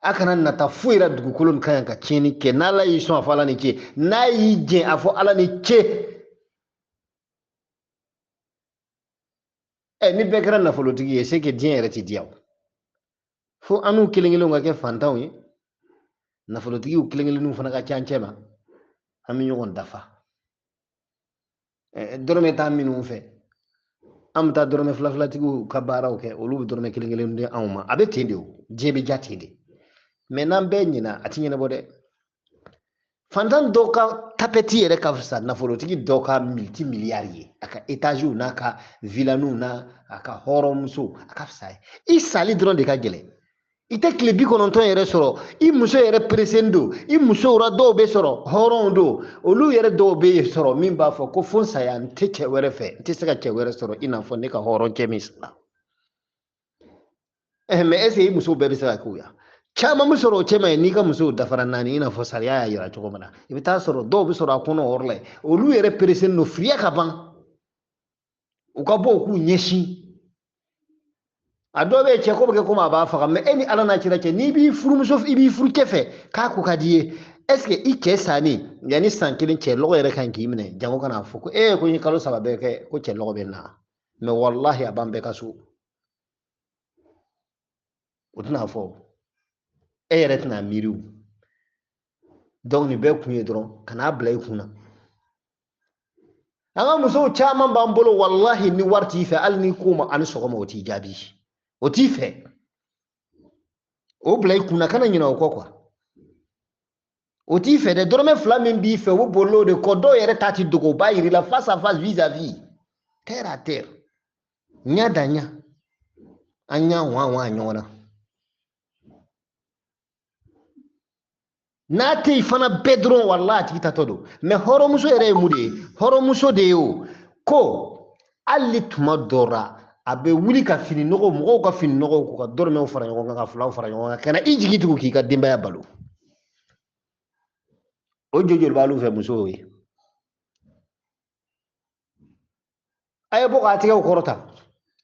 A kana nata foyi la dugukolo nin kan yan ka tiɲɛni kɛ. N'Ala y'i sɔn a fɔ Ala ni ce. N'a y'i jɛn a fɔ Ala ni ce. Ni bɛɛ kɛra nafolotigi ye, c'est que diɲɛ yɛrɛ tɛ diya o. Fo an n'u kelen kelenw ka kɛ fantanw ye. Nafolotigiw kelen kelenninw fana ka ca an cɛ ma. An bɛ ɲɔgɔn dafa. Dɔrɔmɛ t'an minnu fɛ. An bɛ taa dɔrɔmɛ fila filatigiw ka baaraw kɛ, olu bɛ dɔrɔmɛ kelen kelen di anw ma. A bɛ ten de o, diɲɛ bɛ ja ten de. Mais n'an bɛɛ ɲinɛ, a ti ɲɛnabɔ dɛ. Fantan dɔw ka tapɛti yɛrɛ ka fisa nafolotigi dɔw ka multi miliyari ye. A ka etaziw n'a ka vilaniw n'a a ka hɔrɔnmuso, a ka fisa ye. I sali dɔrɔn de ka gɛlɛn. I tɛ tile 90 yɛrɛ sɔrɔ, i muso yɛrɛ peresen don, i musow la dɔw bɛ sɔrɔ, hɔrɔnw don, olu yɛrɛ dɔw bɛ sɔrɔ min b'a fɔ ko fo n saya n tɛ cɛ wɛrɛ fɛ, n tɛ se ka cɛ wɛrɛ sɔrɔ i n'a fɔ ne ka hɔrɔn cɛ min sara. Mais est ce que i musow bɛɛ bɛ se ka k'o ya? Caman bɛ sɔrɔ o cɛ ma ye, n'i ka musow dafara 4 i n'a fɔ sariya y'a yira cogo min na, i bɛ taa sɔrɔ dɔw bɛ sɔrɔ a kɔnɔ o yɔrɔ la yen, olu yɛrɛ peresen don firiya ka ban, u ka bɔ u k'u ɲɛsin. A dɔw bɛ yen cɛ ko bɛ kɛ komi a b'a faga, mais e ni Ala n'a cira cɛ, n'i b'i furumuso, i b'i furucɛ fɛ k'a ko ka di i ye, est ce que i cɛ sanni yanni san 1 cɛ lɔgɔ yɛrɛ kan k'i minɛ, jango kana fɔ ko e ko n ye kalo 3 bɛɛ kɛ ko cɛ lɔgɔ bɛ n na, mais walahi a b'an bɛɛ ka so. O tɛna fɔ, e yɛrɛ tɛna miiri o. Donc nin bɛɛ kun ye dɔrɔn ka n'a bila i kun na. An ka musow caman b'an bolo, walahi ni wari t'i fɛ, hali n'i k'o ma ani sɔgɔma o t'i jaabi. O t'i fɛ. O bila i kun na, kana ɲinɛ o kɔ quoi. O t'i fɛ dɛ, dɔrɔmɛ 2 min b'i fɛ, o bɛ boli o de kɔ. Dɔw yɛrɛ ta ti dogo, o b'a yir'i la face à face, vis-à-vis, terre à terre, ɲɛ da ɲɛ, an ɲa wan wan ɲɔgɔn na. N'a tɛ yen fana bɛɛ dɔrɔn, walahi a tigi tatɔ don. Mais hɔrɔnmuso yɛrɛ ye mun de ye? Hɔrɔnmuso de ye o ko hali tuma dɔ la a bɛ wuli ka fini nɔgɔw, mɔgɔw ka fini nɔgɔw ko ka dɔrɔmɛw fara ɲɔgɔn kan, ka filaw fara ɲɔgɔn kan, ka na i jigi tugu k'i ka denbaya balo. O joli joli b'alu fɛ musow ye? A ye bɔ k'a tigɛw kɔrɔta.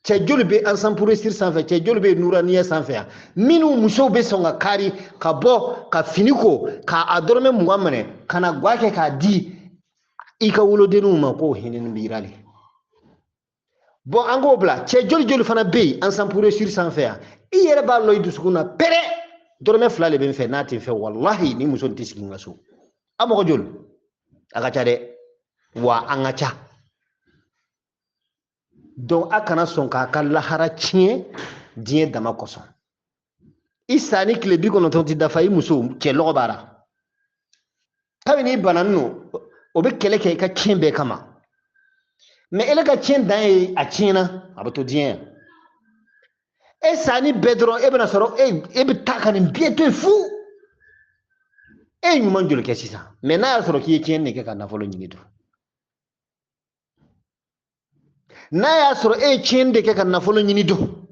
Cɛ joli bɛ Ensemble pour réussir sanfɛ, cɛ joli bɛ Nuraniya sanfɛ yan, minnu musow bɛ sɔn ka kari ka bɔ ka fini ko k'a dɔrɔmɛ 20 minɛ ka na guwa kɛ k'a di i ka wolodenninw ma k'o hinɛ b'i la de. Bon, an k'o bila. Cɛ joli joli fana bɛ yen Ensemble pour réussir sanfɛ yan, i yɛrɛ b'a lɔn i dusukun na pɛrɛ, dɔrɔmɛ 2 de bɛ n fɛ, n'a tɛ n fɛ walahi ni muso tɛ sigi n ka so. A mɔgɔ joli? A ka ca dɛ, wa an ka ca. Donc a kana sɔn k'a ka lahara tiɲɛ diɲɛ dama kosɔn. I sanni tile 90 ti dafa, i muso cɛ lɔgɔ b'a la. Kabini i bananen don, o bɛ kɛlɛ kɛ i ka tiɲɛ bɛɛ kama. Mais ele ka tiɲɛ dan ye a tiɲɛna, a bɛ to diɲɛ yan. E sanni bɛɛ dɔrɔn, e bɛna sɔrɔ e bɛ taa ka nin bɛɛ to yen fu. E ye ɲuman joli kɛ sisan? Mais n'a y'a sɔrɔ k'i ye tiɲɛni de kɛ ka nafolo ɲini dun. N'a y'a sɔrɔ e ye tiɲɛni de kɛ ka nafolo ɲini dun.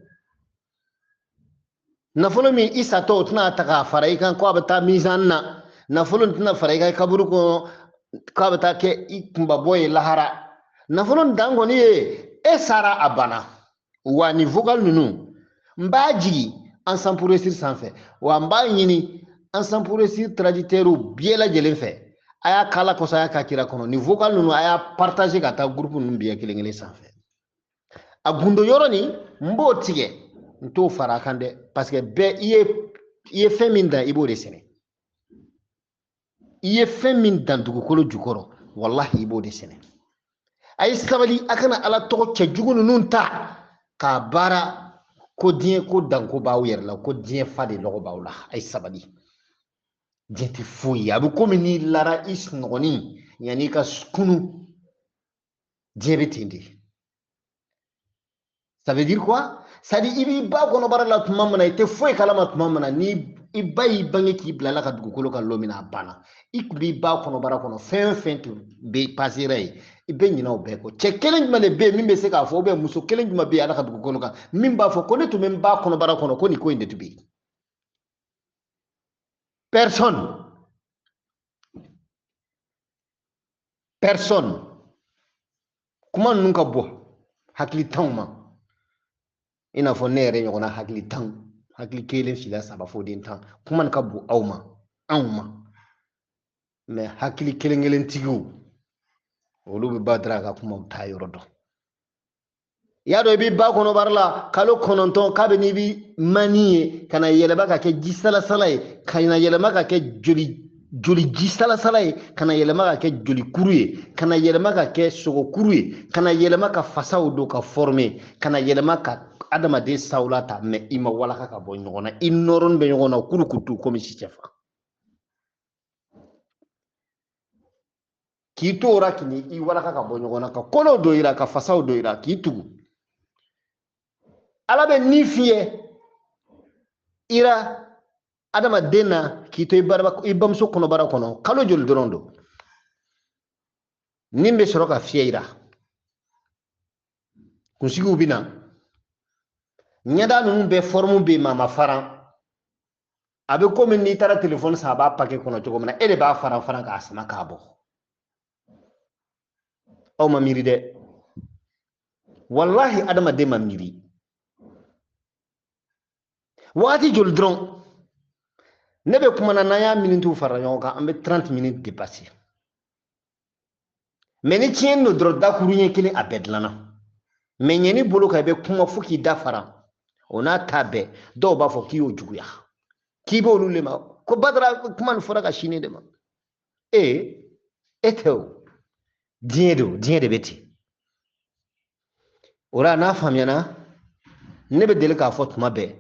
Nafolo min i satɔ o tɛna ta k'a fara i kan k'a bɛ taa mizan na. Nafolo in tɛna fara i kan kaburu kɔnɔ k'a bɛ taa kɛ i kunbabɔ ye lahara. Nafolo in dan kɔni ye e sara a banna. Wa nin vocal ninnu n b'a jigin Ensemble pour réussir sanfɛ, wa n b'a ɲini Ensemble pour réussir traditeurs bɛɛ lajɛlen fɛ. A y'a k'ala kɔsɔn, a y'a k'a kira kɔnɔ. Nin vocal ninnu a y'a partager ka taa groupe ninnu bɛɛ kelen kelen sanfɛ. A gundo yɔrɔ nin n b'o tigɛ, n t'o fara a kan dɛ, parce que bɛɛ i ye fɛn min dan i b'o de sɛnɛ. I ye fɛn min dan dugukolo jukɔrɔ, walahi i b'o de sɛnɛ. A ye sabali, a kana Ala tɔgɔ cɛjugu ninnu ta k'a baara ko diɲɛ ko danko b'aw yɛrɛ la, ko diɲɛ fa de lɔgɔ b'aw la. A ye sabali, diɲɛ tɛ foyi ye. A bɛ komi n'i lara i sunɔgɔnin yanni i ka kunu, diɲɛ bɛ ten de. Ça veut dire quoi? C'est-à-dire i b'i ba kɔnɔbara la tuma min na, i tɛ foyi kalama tuma min na, ni I ba y'i bange k'i bila Ala ka dugukolo kan lon min na a banna. I kun b'i ba kɔnɔbara kɔnɔ fɛn o fɛn tun bɛ pasera yen, i bɛ ɲinɛ o bɛɛ kɔ. Cɛ kelen jumɛn de bɛ yen min bɛ se k'a fɔ, ou bien muso kelen jumɛn bɛ yen Ala ka dugukolo kan min b'a fɔ ko ne tun bɛ n ba kɔnɔbara kɔnɔ ko nin ko in de tun bɛ yen? Personne. Personne. Kuma ninnu ka bɔ hakilitanw ma. I n'a fɔ ne yɛrɛ ɲɔgɔnna hakili tan, hakili kelen, fila, saba, fo den tan. Kuma nin ka bon aw ma, anw ma. Mais hakili kelen kelen tigiw, olu bɛ Badara ka kumaw taa yɔrɔ dɔn. I y'a dɔn i b'i ba kɔnɔbara la kalo 9 kabini i bɛ mani ye ka na yɛlɛma ka kɛ ji salasala ye, ka na yɛlɛma ka kɛ joli ji salasala ye, ka na yɛlɛma ka kɛ jolikuru ye, ka na yɛlɛma ka kɛ sogokuru ye, ka na yɛlɛma ka fasaw don ka former, ka na yɛlɛma ka adamaden sawula ta, mais i ma walaka ka bɔ ɲɔgɔn na, i nɔrɔnin bɛ ɲɔgɔn na kurukutu komi sicɛfa. K'i to o la k'i i walaka ka bɔ ɲɔgɔn na, ka kolow don i la, ka fasaw don i la, k'i tugu. Ala bɛ min f'i ye i la adamaden na k'i to i bamuso kɔnɔbara kɔnɔ kalo joli dɔrɔn don, nin bɛ sɔrɔ ka fiyɛ i la. Kunsigiw bɛ na, ɲɛda ninnu bɛɛ forme bɛ yen, maa ma faran. A bɛ komi n'i taara telefɔni san, a b'a paquet kɔnɔ cogo min na, e de b'a faran faran k'a sama k'a bɔ. Aw ma miiri dɛ, walahi adamaden ma miiri. Wagati joli dɔrɔn ne bɛ kuma na, n'an y'a minitiw fara ɲɔgɔn kan, an bɛ 30 minutes dépasser. Mais ni tiɲɛni don dɔrɔn, dakuru ɲɛ kelen a bɛɛ dilanna. Mais ɲɛni bolo kan, i bɛ kuma fo k'i da fara. O n'a ta bɛɛ, dɔw b'a fɔ k'i y'o juguya, k'i b'olu le ma, ko Badara kuma nin fɔra ka sini de ma. Ee, e tɛ o, diɲɛ don, diɲɛ de bɛ ten. O la n'a faamuyana, ne bɛ deli k'a fɔ tuma bɛɛ,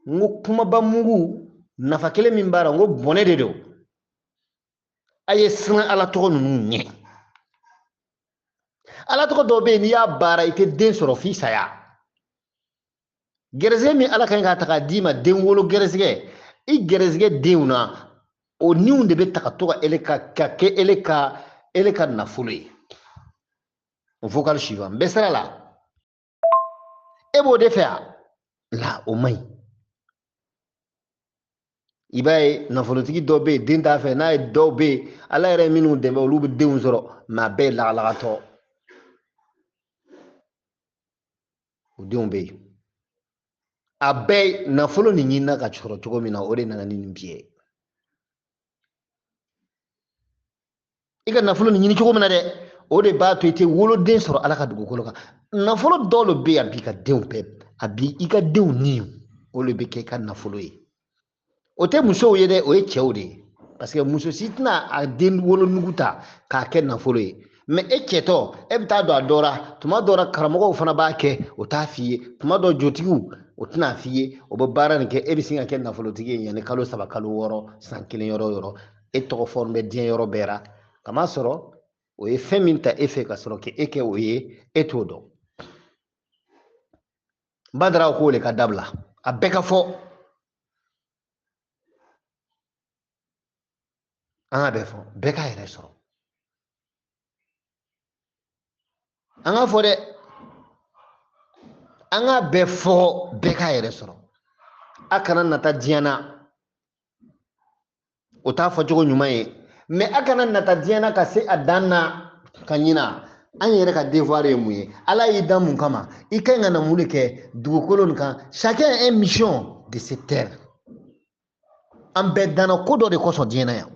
n ko kumaba mugu nafa kelen min b'a la, n ko bɔnɛ de don. A ye siran Ala tɔgɔ ninnu ɲɛ. Ala tɔgɔ dɔw bɛ yen, n'i y'a baara i tɛ den sɔrɔ f'i saya. Gɛrɛsɛgɛ min Ala ka ɲi k'a ta k'a d'i ma, den wolo gɛrɛsɛgɛ, i gɛrɛsɛgɛ denw na, o niw de bɛ ta ka to ka ele ka, ka kɛ ele ka, ele ka nafolo ye. O vocal suivant, n bɛ sira la. E b'o de fɛ yan? La, o man ɲi. I b'a ye nafolotigi dɔw bɛ yen, den t'a fɛ, n'a ye dɔw bɛ yen, Ala yɛrɛ ye minnu dɛmɛ, olu bɛ denw sɔrɔ, mais a bɛɛ ye lagalagatɔ. O denw bɛ yen. A bɛɛ nafolo nin ɲinina ka sɔrɔ cogo min na, o de nana ni nin bi ye. I ka nafolo nin ɲini cogo min na dɛ, o de b'a to i tɛ woloden sɔrɔ Ala ka dugukolo kan. Nafolo dɔw de bɛ yen, a b'i ka denw bɛɛ, a b'i ka denw ni, o de bɛ kɛ i ka nafolo ye. O tɛ musow ye dɛ, o ye cɛw de ye. Parce que muso si tɛna a den wolonugu ta k'a kɛ nafolo ye. Mais e cɛtɔ, e bɛ taa don a dɔ la, tuma dɔ la karamɔgɔw fana b'a kɛ, o t'a f'i ye. Tuma dɔ jotigiw, o tɛna f'i ye, o bɛ baara nin kɛ, e bɛ sin ka kɛ nafolotigi ye yanni kalo 3, kalo 6, san 1 yɔrɔ o yɔrɔ. E tɔgɔ fɔlen bɛ diɲɛ yɔrɔ bɛɛ la. Kamasɔrɔ o ye fɛn min ta e fɛ ka sɔrɔ k'e kɛ o ye, e t'o dɔn. Badara k'o le ka dabila, a bɛɛ ka fɔ. An ka bɛɛ fɔ, bɛɛ k'a yɛrɛ sɔrɔ. An k'a fɔ dɛ, an k'a bɛɛ fɔ, bɛɛ k'a yɛrɛ sɔrɔ. A kana nata diɲɛ na, o t'a fɔcogo ɲuman ye. Mais a kana nata diɲɛ na ka se a dan na ka ɲina. An yɛrɛ ka devoir ye mun ye? Ala y'i dan mun kama? I ka ɲi ka na mun de kɛ dugukolo nin kan? Chacun a une mission de cette terre. An bɛɛ danna ko dɔ de kosɔn diɲɛ na yan.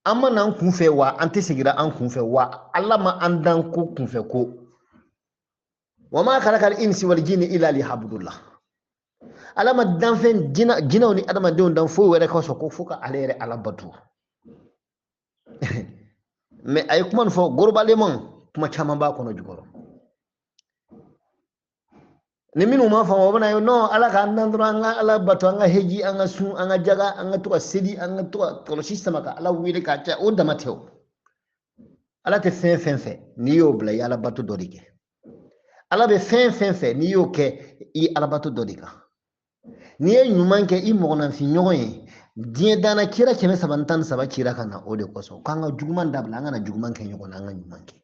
An ma na an kun fɛ wa, an tɛ seginna an kun fɛ wa, Ala ma an dan ko kunfɛ ko. Wa ma khalaqal insi wal jinni illa liya'budullah. Ala ma danfɛn jinɛw ni adamadenw dan foyi wɛrɛ kosɔn ko fo ka ale yɛrɛ Ala bato. Mais a ye kuma nin fɔ globalement, kuma caman b'a kɔnɔ jukɔrɔ. Ni minnu m'a faamu, o bɛna ye non, Ala k'an dan dɔrɔn an ka Ala bato, an ka heji, an ka sun, an ka jaga, an ka to ka seli, an ka to ka kɔlɔsi sama ka Ala wele k'a caya, o dama tɛ o. Ala tɛ fɛn fɛn fɛ, n'i y'o bila, i ye Ala bato dɔ de kɛ. Ala bɛ fɛn fɛn fɛ, n'i y'o kɛ, i ye Ala bato dɔ de kan. N'i ye ɲuman kɛ i mɔgɔninfin ɲɔgɔn ye, diɲɛ danna kira 313 cira ka na o de kosɔn, k'an ka juguman dabila, an kana juguman kɛ ɲɔgɔn na, an ka ɲuman kɛ.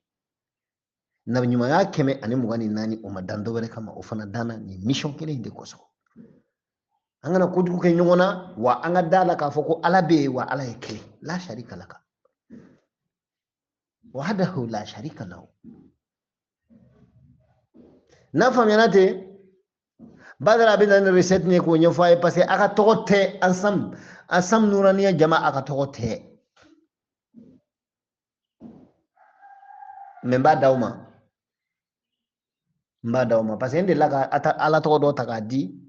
Nabi ɲumanya 124 o ma dan dɔwɛrɛ kama, o fana danna nin mission kelen in de kosɔn. An kana kojugu kɛ ɲɔgɔn na, wa an ka da la k'a fɔ ko Ala bɛ yen, wa Ala ye kelen. La sharika laka. Wahdahu la sharika lahu. N'a faamuyana ten, Badara bɛ na ni recette ye k'o ɲɛfɔ a ye, parce que a ka tɔgɔ tɛ ensemble, ensemble Nuraniya jama a ka tɔgɔ tɛ. Mais n b'a d'aw ma. N b'a d'aw ma parce que n delila ka Ala tɔgɔ dɔ ta k'a di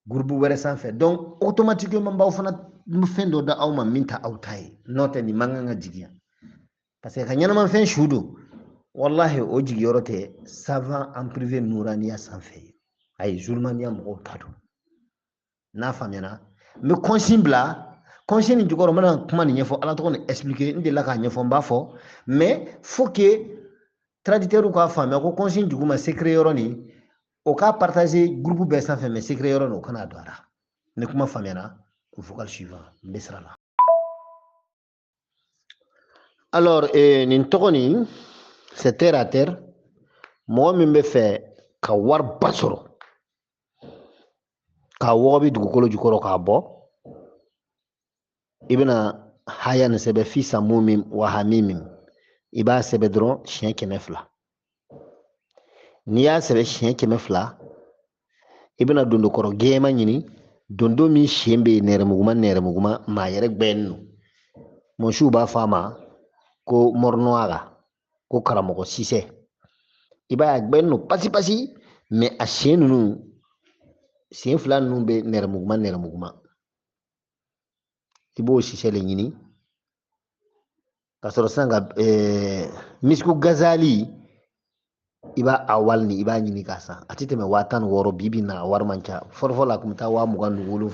groupe wɛrɛ sanfɛ. Donc automatiquement n b'aw fana fɛn dɔ da aw ma min ta aw ta ye. N'o tɛ nin man kan ka jigin yan. Parce que ka ɲɛnamafɛn su don, wallahi o jigiyɔrɔ tɛ savant en privé Nuraniya sanfɛ. Ayi, Zulmaniya mɔgɔw ta don. N'a faamuyana, n bɛ consigne bila, consigne nin jukɔrɔ n bɛna kuma nin ɲɛfɔ, Ala tɔgɔ nin expliquer, n delila k'a ɲɛfɔ, n b'a fɔ, mais faut que traditeurs k'a faamuya ko consigne juguma secret yɔrɔ nin, o k'a partager groupe bɛɛ sanfɛ, mais secret yɔrɔ nin o kana don a la. Ni kuma faamuyana, vocal suivant, n bɛ sira la. Alors, nin tɔgɔ nin, c'est terre à terre. Mɔgɔ min bɛ fɛ ka wariba sɔrɔ, k'a wɔgɔbɛ dugukolo jukɔrɔ k'a bɔ, i bɛna haya nin sɛbɛn fi samumim wa hamimim. I b'a sɛbɛn dɔrɔn siɲɛ 200. N'i y'a sɛbɛn siɲɛ 200, i bɛna dondokɔrɔ gɛɛma ɲini, dondo min sen bɛ yen nɛrɛmuguma nɛrɛmuguma, maa yɛrɛ gbɛnnen don. Mɔsiw b'a fɔ a ma ko mɔrɔnɔwaga, ko karamɔgɔ sisɛ. I b'a ye a gbɛnnen don pasi pasi, mais a sen ninnu, sen fila ninnu bɛ nɛrɛmuguma nɛrɛmuguma. I b'o sisɛ de ɲini ka sɔrɔ sisan ka misiku gazali, i b'a a wali ni i b'a ɲini k'a san. A tɛ tɛmɛ 16,000 bi bi in na, a wari man ca. Fɔlɔfɔlɔ la a kun bɛ taa 27,000,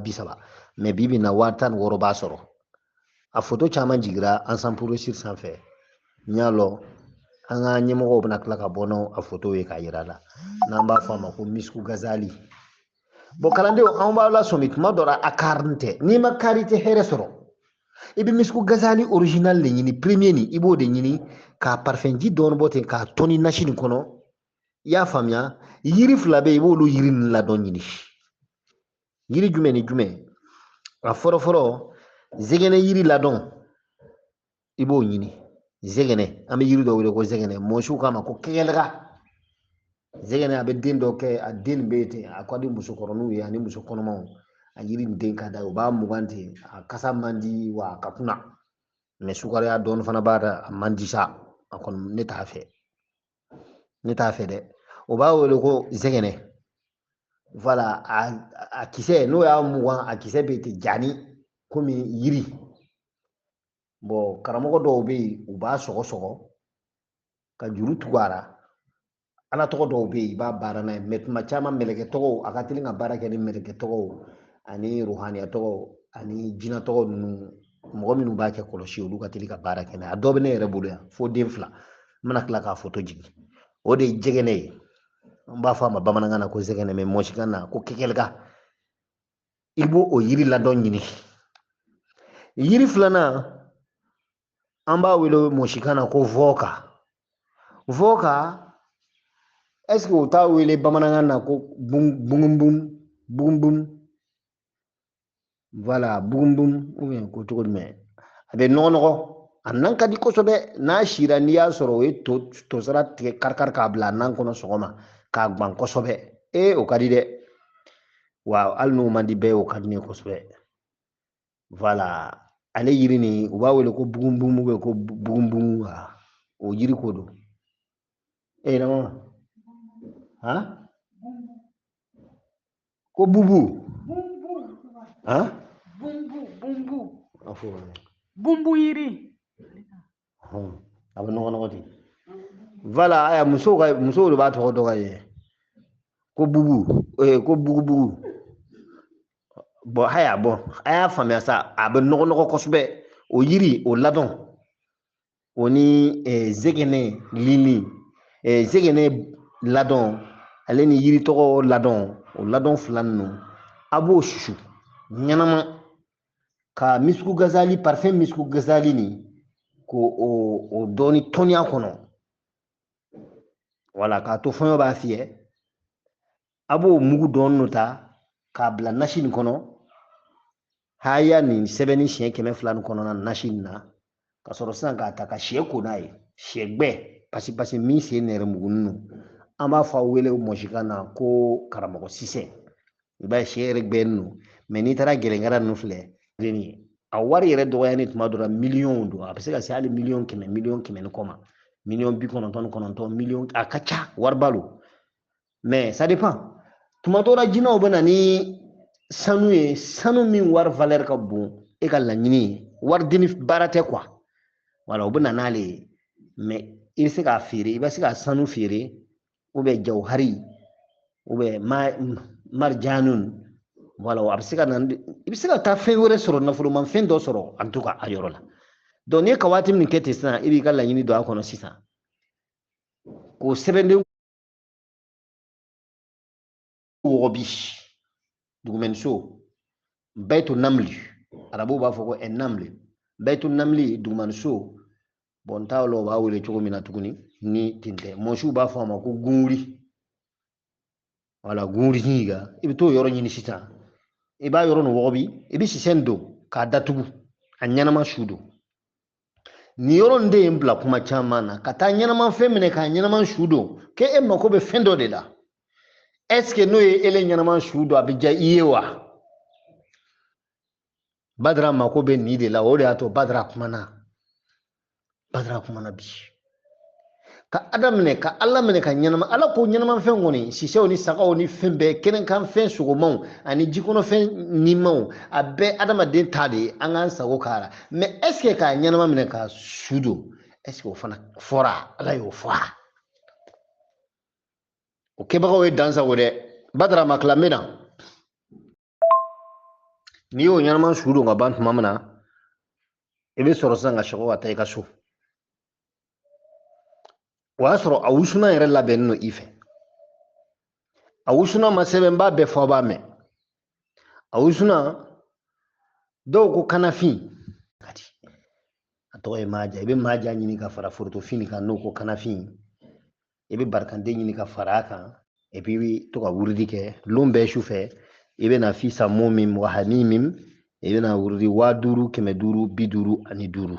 30,000, mais bi bi in na 16,000 b'a sɔrɔ. A foto caman jigira Ensemble pour réussir sanfɛ. N y'a lɔn an ka ɲɛmɔgɔw bɛna tila ka bɔ n'o a foto ye k'a yira la, n'an b'a fɔ a ma ko misiku gazali. Bon kalandenw, anw b'aw lasɔmi tuma dɔ la, a karin tɛ. N'i ma kari i tɛ hɛrɛ sɔrɔ. I bɛ misiku gazali original de ɲini, premier nin, i b'o de ɲini k'a parfum ji dɔɔni bɔ ten k'a tɔni nasi nin kɔnɔ. I y'a faamuya? Yiri fila bɛ yen, i b'olu yiri ninnu ladɔn ɲini. Yiri jumɛn ni jumɛn? A fɔlɔ fɔlɔ, zɛgɛnɛ yiri ladɔn, i b'o ɲini. Zɛgɛnɛ, an bɛ yiri dɔ wele ko zɛgɛnɛ, mɔsiw k'a ma ko kɛgɛlɛga. Zɛgɛnɛ a bɛ den dɔ kɛ, a den bɛ yen ten, a ka di musokɔrɔninw ye ani muso kɔnɔmaw. A yiri nin den ka d'a ye, u b'a mugan ten, a kasa man di wa a ka kunna. Mais sukaroya dɔɔni fana b'a la, a man di sa, a kɔni ne t'a fɛ. Ne t'a fɛ dɛ. O b'a wele ko zɛgɛnɛ. Voilà, a kisɛ, n'o y'a mugan, a kisɛ bɛ ten jani komi yiri. Bon, karamɔgɔ dɔw bɛ yen, u b'a sɔgɔsɔgɔ ka juru tugu a la. Ala tɔgɔ dɔw bɛ yen, i b'a baara n'a ye, mais tuma caman mɛlɛkɛ tɔgɔw, a ka teli ka baara kɛ ni mɛlɛkɛ tɔgɔw ani ruhaniya tɔgɔw ani jinɛ tɔgɔ ninnu. Mɔgɔ minnu b'a kɛ kɔlɔsi, olu ka teli ka baara kɛ n'a ye. A dɔ bɛ ne yɛrɛ bolo yan fo den 2, n bɛna tila k'a foto jigin. O de ye jɛgɛnɛ ye, n b'a fɔ a ma bamanankan na ko zɛgɛnɛ, mais mɔsikan na ko kɛkɛlɛka. I b'o o yiri ladɔn ɲini. Yiri filanan, an b'a wele mɔsikan na ko vɔka. Vɔka, est-ce que u t'a wele bamanankan na ko bugunbun, bugunbun? Voilà, bugunbun, ou bien ko cogo jumɛn? A bɛ nɔgɔ nɔgɔ, a nan ka di kosɛbɛ. N'a sira, n'i y'a sɔrɔ o ye tosara tigɛ kari-kari k'a bila a nan kɔnɔ sɔgɔma k'a gan kosɛbɛ. Ee, o ka di dɛ. Wa hali n'o man di bɛɛ ye, o ka di ne ye kosɛbɛ. Voilà, ale yiri nin, u b'a wele ko bugunbun ou bien ko bugunbun, o yiri ko don. E na han? Ko bubu. Han? Bumbu, bumbu. A fɔ. Bumbu yiri. A bɛ nɔgɔ nɔgɔ ten. Voilà, aya musow ka, musow de b'a tɔgɔ dɔn ka ɲɛ. Ko bubu, ko bugubugu. Bon, haya, bon, a y'a faamuya sa, a bɛ nɔgɔ nɔgɔ kosɛbɛ. O yiri, o ladɔn. O ni zɛgɛnɛ lili, zɛgɛnɛ ladɔn Ale ni yiri tɔgɔ ladɔn, o ladɔn fila ninnu, a b'o susu ɲɛnama ka misku gazali, parfum misku gazali nin k'o o dɔɔni tɔniya kɔnɔ. Wala k'a to fɔɲɔ b'a fiyɛ, a b'o mugu dɔɔni ta k'a bila nasi nin kɔnɔ. Haya nin sɛbɛnni siɲɛ 200 nin kɔnɔna nasi nin na, ka sɔrɔ sisan k'a ta ka sɛ ko n'a ye, sɛ gbɛ pasi pasi min sen nɛrɛmugu ninnu, an b'a fɔ a wele mɔsikan na ko karamɔgɔ sisɛ. I b'a ye sɛ yɛrɛ gbɛ ninnu, mɛ n'i taara gɛlɛnkara ninnu filɛ, a wari yɛrɛ dɔgɔyani tuma dɔ la miliyɔnw don, a bɛ se ka se hali miliyɔn 100, miliyɔn 100 ni kɔ ma, miliyɔn 99, miliyɔn, a ka ca, wariba don. Mais ça dépend. Tuma dɔ la jinɛw bɛ na ni sanu ye, sanu min wari valeur ka bon e ka laɲini ye, wari dini baara tɛ quoi. Wala o bɛ na n'ale ye, mais i bɛ se k'a feere, i bɛ se ka sanu feere, ou bien jawhari, ou bien marjanun. Voilà, a bɛ se ka na, i bɛ se ka taa fɛn wɛrɛ sɔrɔ, nafolomafɛn dɔ sɔrɔ en tout cas a yɔrɔ la. Donc n'i ye ka waati min kɛ ten sisan, i b'i ka laɲini don a kɔnɔ sisan, k'o sɛbɛnden wɔgɔbi dugumɛniso, baytu namli, arabuw b'a fɔ ko namli, baytu namli dugumɛniso. Bon n t'a lɔn u b'a wele cogo min na tuguni ni ten tɛ, mɔsiw b'a fɔ a ma ko gunwuri. Wala gunwuri ɲiga, i bɛ t'o yɔrɔ ɲini sisan, i b'a yɔrɔ nin wɔgɔbi, i bɛ sisɛn don k'a datugu, a ɲɛnama su don. Nin yɔrɔ nin de ye n bila kuma caman na, ka taa ɲɛnama fɛn minɛ k'a ɲɛnama su don, k'e mako bɛ fɛn dɔ de la. Est-ce que n'o ye ele ɲɛnama su don, a bɛ diya i ye wa? Badara mako bɛ nin de la, o de y'a to Badara kumana. Badara kumana bi. Ka Ada minɛ, ka Ala minɛ ka ɲɛnama, Ala ko ɲɛnama fɛn kɔni, sisɛw ni sagaw ni fɛn bɛɛ, kɛnɛkan fɛn sogomanw ani jikɔnɔfɛn nimanw, a bɛɛ adamaden ta de ye, an k'an sago k'a la. Mais est-ce que k'a ɲɛnama minɛ ka su don, est-ce que o fana fɔra, Ala y'o fɔ a? O kɛbagaw ye dan sago dɛ. Badara ma tila, n bɛ na. N'i y'o ɲɛnama su don ka ban tuma min na, i bɛ sɔrɔ sisan ka sɔgɔ ka taa i ka so. O y'a sɔrɔ a wusunan yɛrɛ labɛnnen don i fɛ. A wusunan ma sɛbɛn, n b'a bɛɛ fɔ, a b'a mɛn. A wusunan, dɔw ko kanafin ka di, a tɔgɔ ye maja. I bɛ maja ɲini ka fara forotofin kan, n'o ko kanafin. I bɛ barikanden ɲini ka fara a kan, et puis i bɛ to ka wurudi kɛ lon bɛɛ su fɛ. I bɛ na fi samumim wa hamimim, i bɛ na wurudi 5555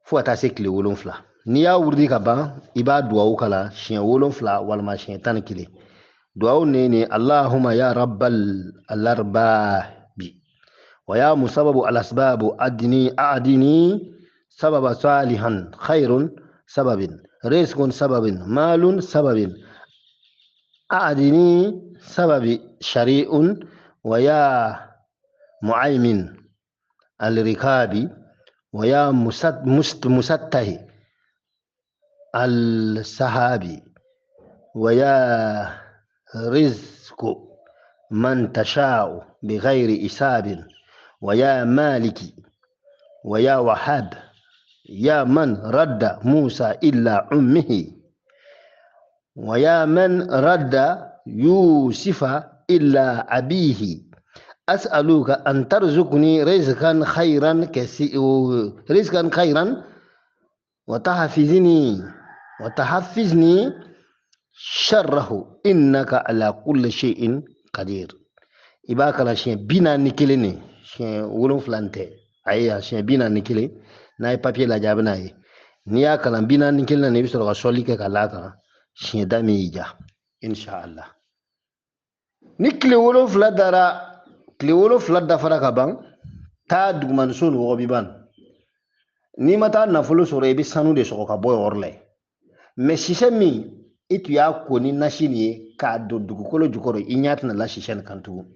fo ka taa se tile 7. N'i y'a wurudi ka ban, i b'a duwawu kala siɲɛ 7 walima siɲɛ 11. Duwawu ne Allahumma ya rabbal alarbabi wa ya musababu alasbabu adini adini sababa salihan khairun sababin rizqun sababin malun sababin adini sababi shari'un wa ya muaymin alrikabi wa ya musattahi al-sahabi wa ya rizqu man tasha'u bighayri isabin wa ya maliki wa ya wahhab ya man radda Musa illa ummihi wa ya man radda Yusufa illa abihi as'aluka an tarzuqni rizqan khairan rizqan khairan wa tahfizni sharrahu innaka ala kulli shay'in qadir. I b'a kalan siɲɛ 41 ne, siɲɛ 7 tɛ, ayi siɲɛ 41. N'a ye papiye lajɛ a bɛ n'a ye. N'i y'a kalan 41 na, i bɛ sɔrɔ ka sɔli kɛ ka l'a kan siɲɛ da min y'i diya, inshallah. Ni tile 7 dara, tile 7 dafara ka ban, taa dugumaniso ni wɔgɔbi ban. N'i ma taa nafolo sɔrɔ, i bɛ sanu de sɔgɔ ka bɔ yɔrɔ la yen. Mais sisɛ min i tun y'a ko ni nasi nin ye k'a don dugukolo jukɔrɔ, i ɲɛ tɛna la sisɛ nin kan tugun.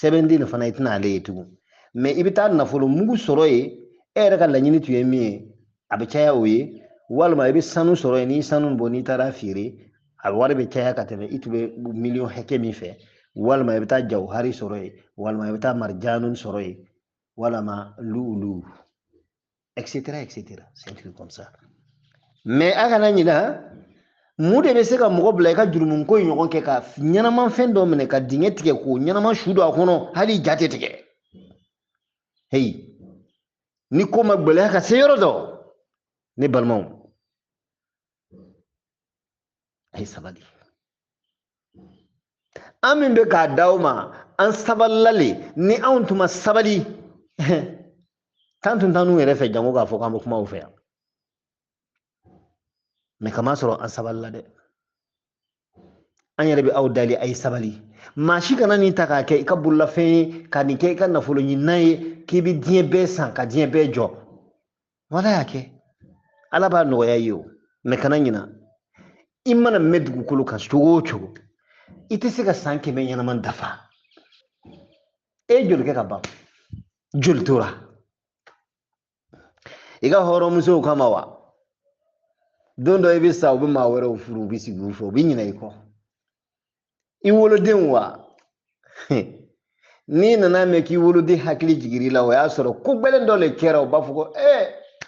Sɛbɛnden nin fana i tɛna ale ye tugun. Mais i bɛ taa nafolo mugu sɔrɔ yen, e yɛrɛ ka laɲini tun ye min ye, a bɛ caya o ye. Walima i bɛ sanu sɔrɔ yen, n'i ye sanu bɔ, n'i taara feere, a wari bɛ caya ka tɛmɛ i tun bɛ miliyɔn hakɛ min fɛ. Walima i bɛ taa jawhari sɔrɔ yen, walima i bɛ taa marijanu sɔrɔ yen, walima lu'ulu, et cetera, et cetera. C'est un truc comme ça. Mais a kana ɲina, Mun de bɛ se ka mɔgɔ bila i ka jurumu ko in ɲɔgɔn kɛ ka ɲɛnamafɛn dɔ minɛ ka dingɛ tigɛ k'o ɲɛnama su don a kɔnɔ, hali ja tɛ tigɛ? Heyi, ni ko ma gɛlɛya ka se yɔrɔ dɔ, ne balimaw, a ye sabali. An min bɛ k'a da aw ma, an sabalila le. Ni anw tun ma sabali, tan tun t'an n'u yɛrɛ fɛ, jango k'a fɔ k'an bɛ kuma u fɛ yan. Mɛ kama sɔrɔ an sabalila dɛ. An yɛrɛ bɛ aw dali, a ye sabali. Maa si kana nin ta k'a kɛ i ka bololafɛn ye, ka nin kɛ i ka nafolo ɲininan ye, k'i bɛ diɲɛ bɛɛ san ka diɲɛ bɛɛ jɔ. Wala y'a kɛ, Ala b'a nɔgɔya i ye o. Mɛ kana ɲina, i mana mɛn dugukolo kan cogo o cogo, i tɛ se ka san 100 ɲɛnama dafa. E ye joli kɛ ka ban? Joli tora i ka hɔrɔnmusow kama wa? Don dɔ i bɛ sa, u bɛ maa wɛrɛw furu, u bɛ sigi u fɛ, u bɛ ɲinɛ i kɔ. I wolodenw wa? N'i nana mɛn k'i woloden hakili jigir'i la, o y'a sɔrɔ ko gɛlɛn dɔ le kɛra, u b'a fɔ ko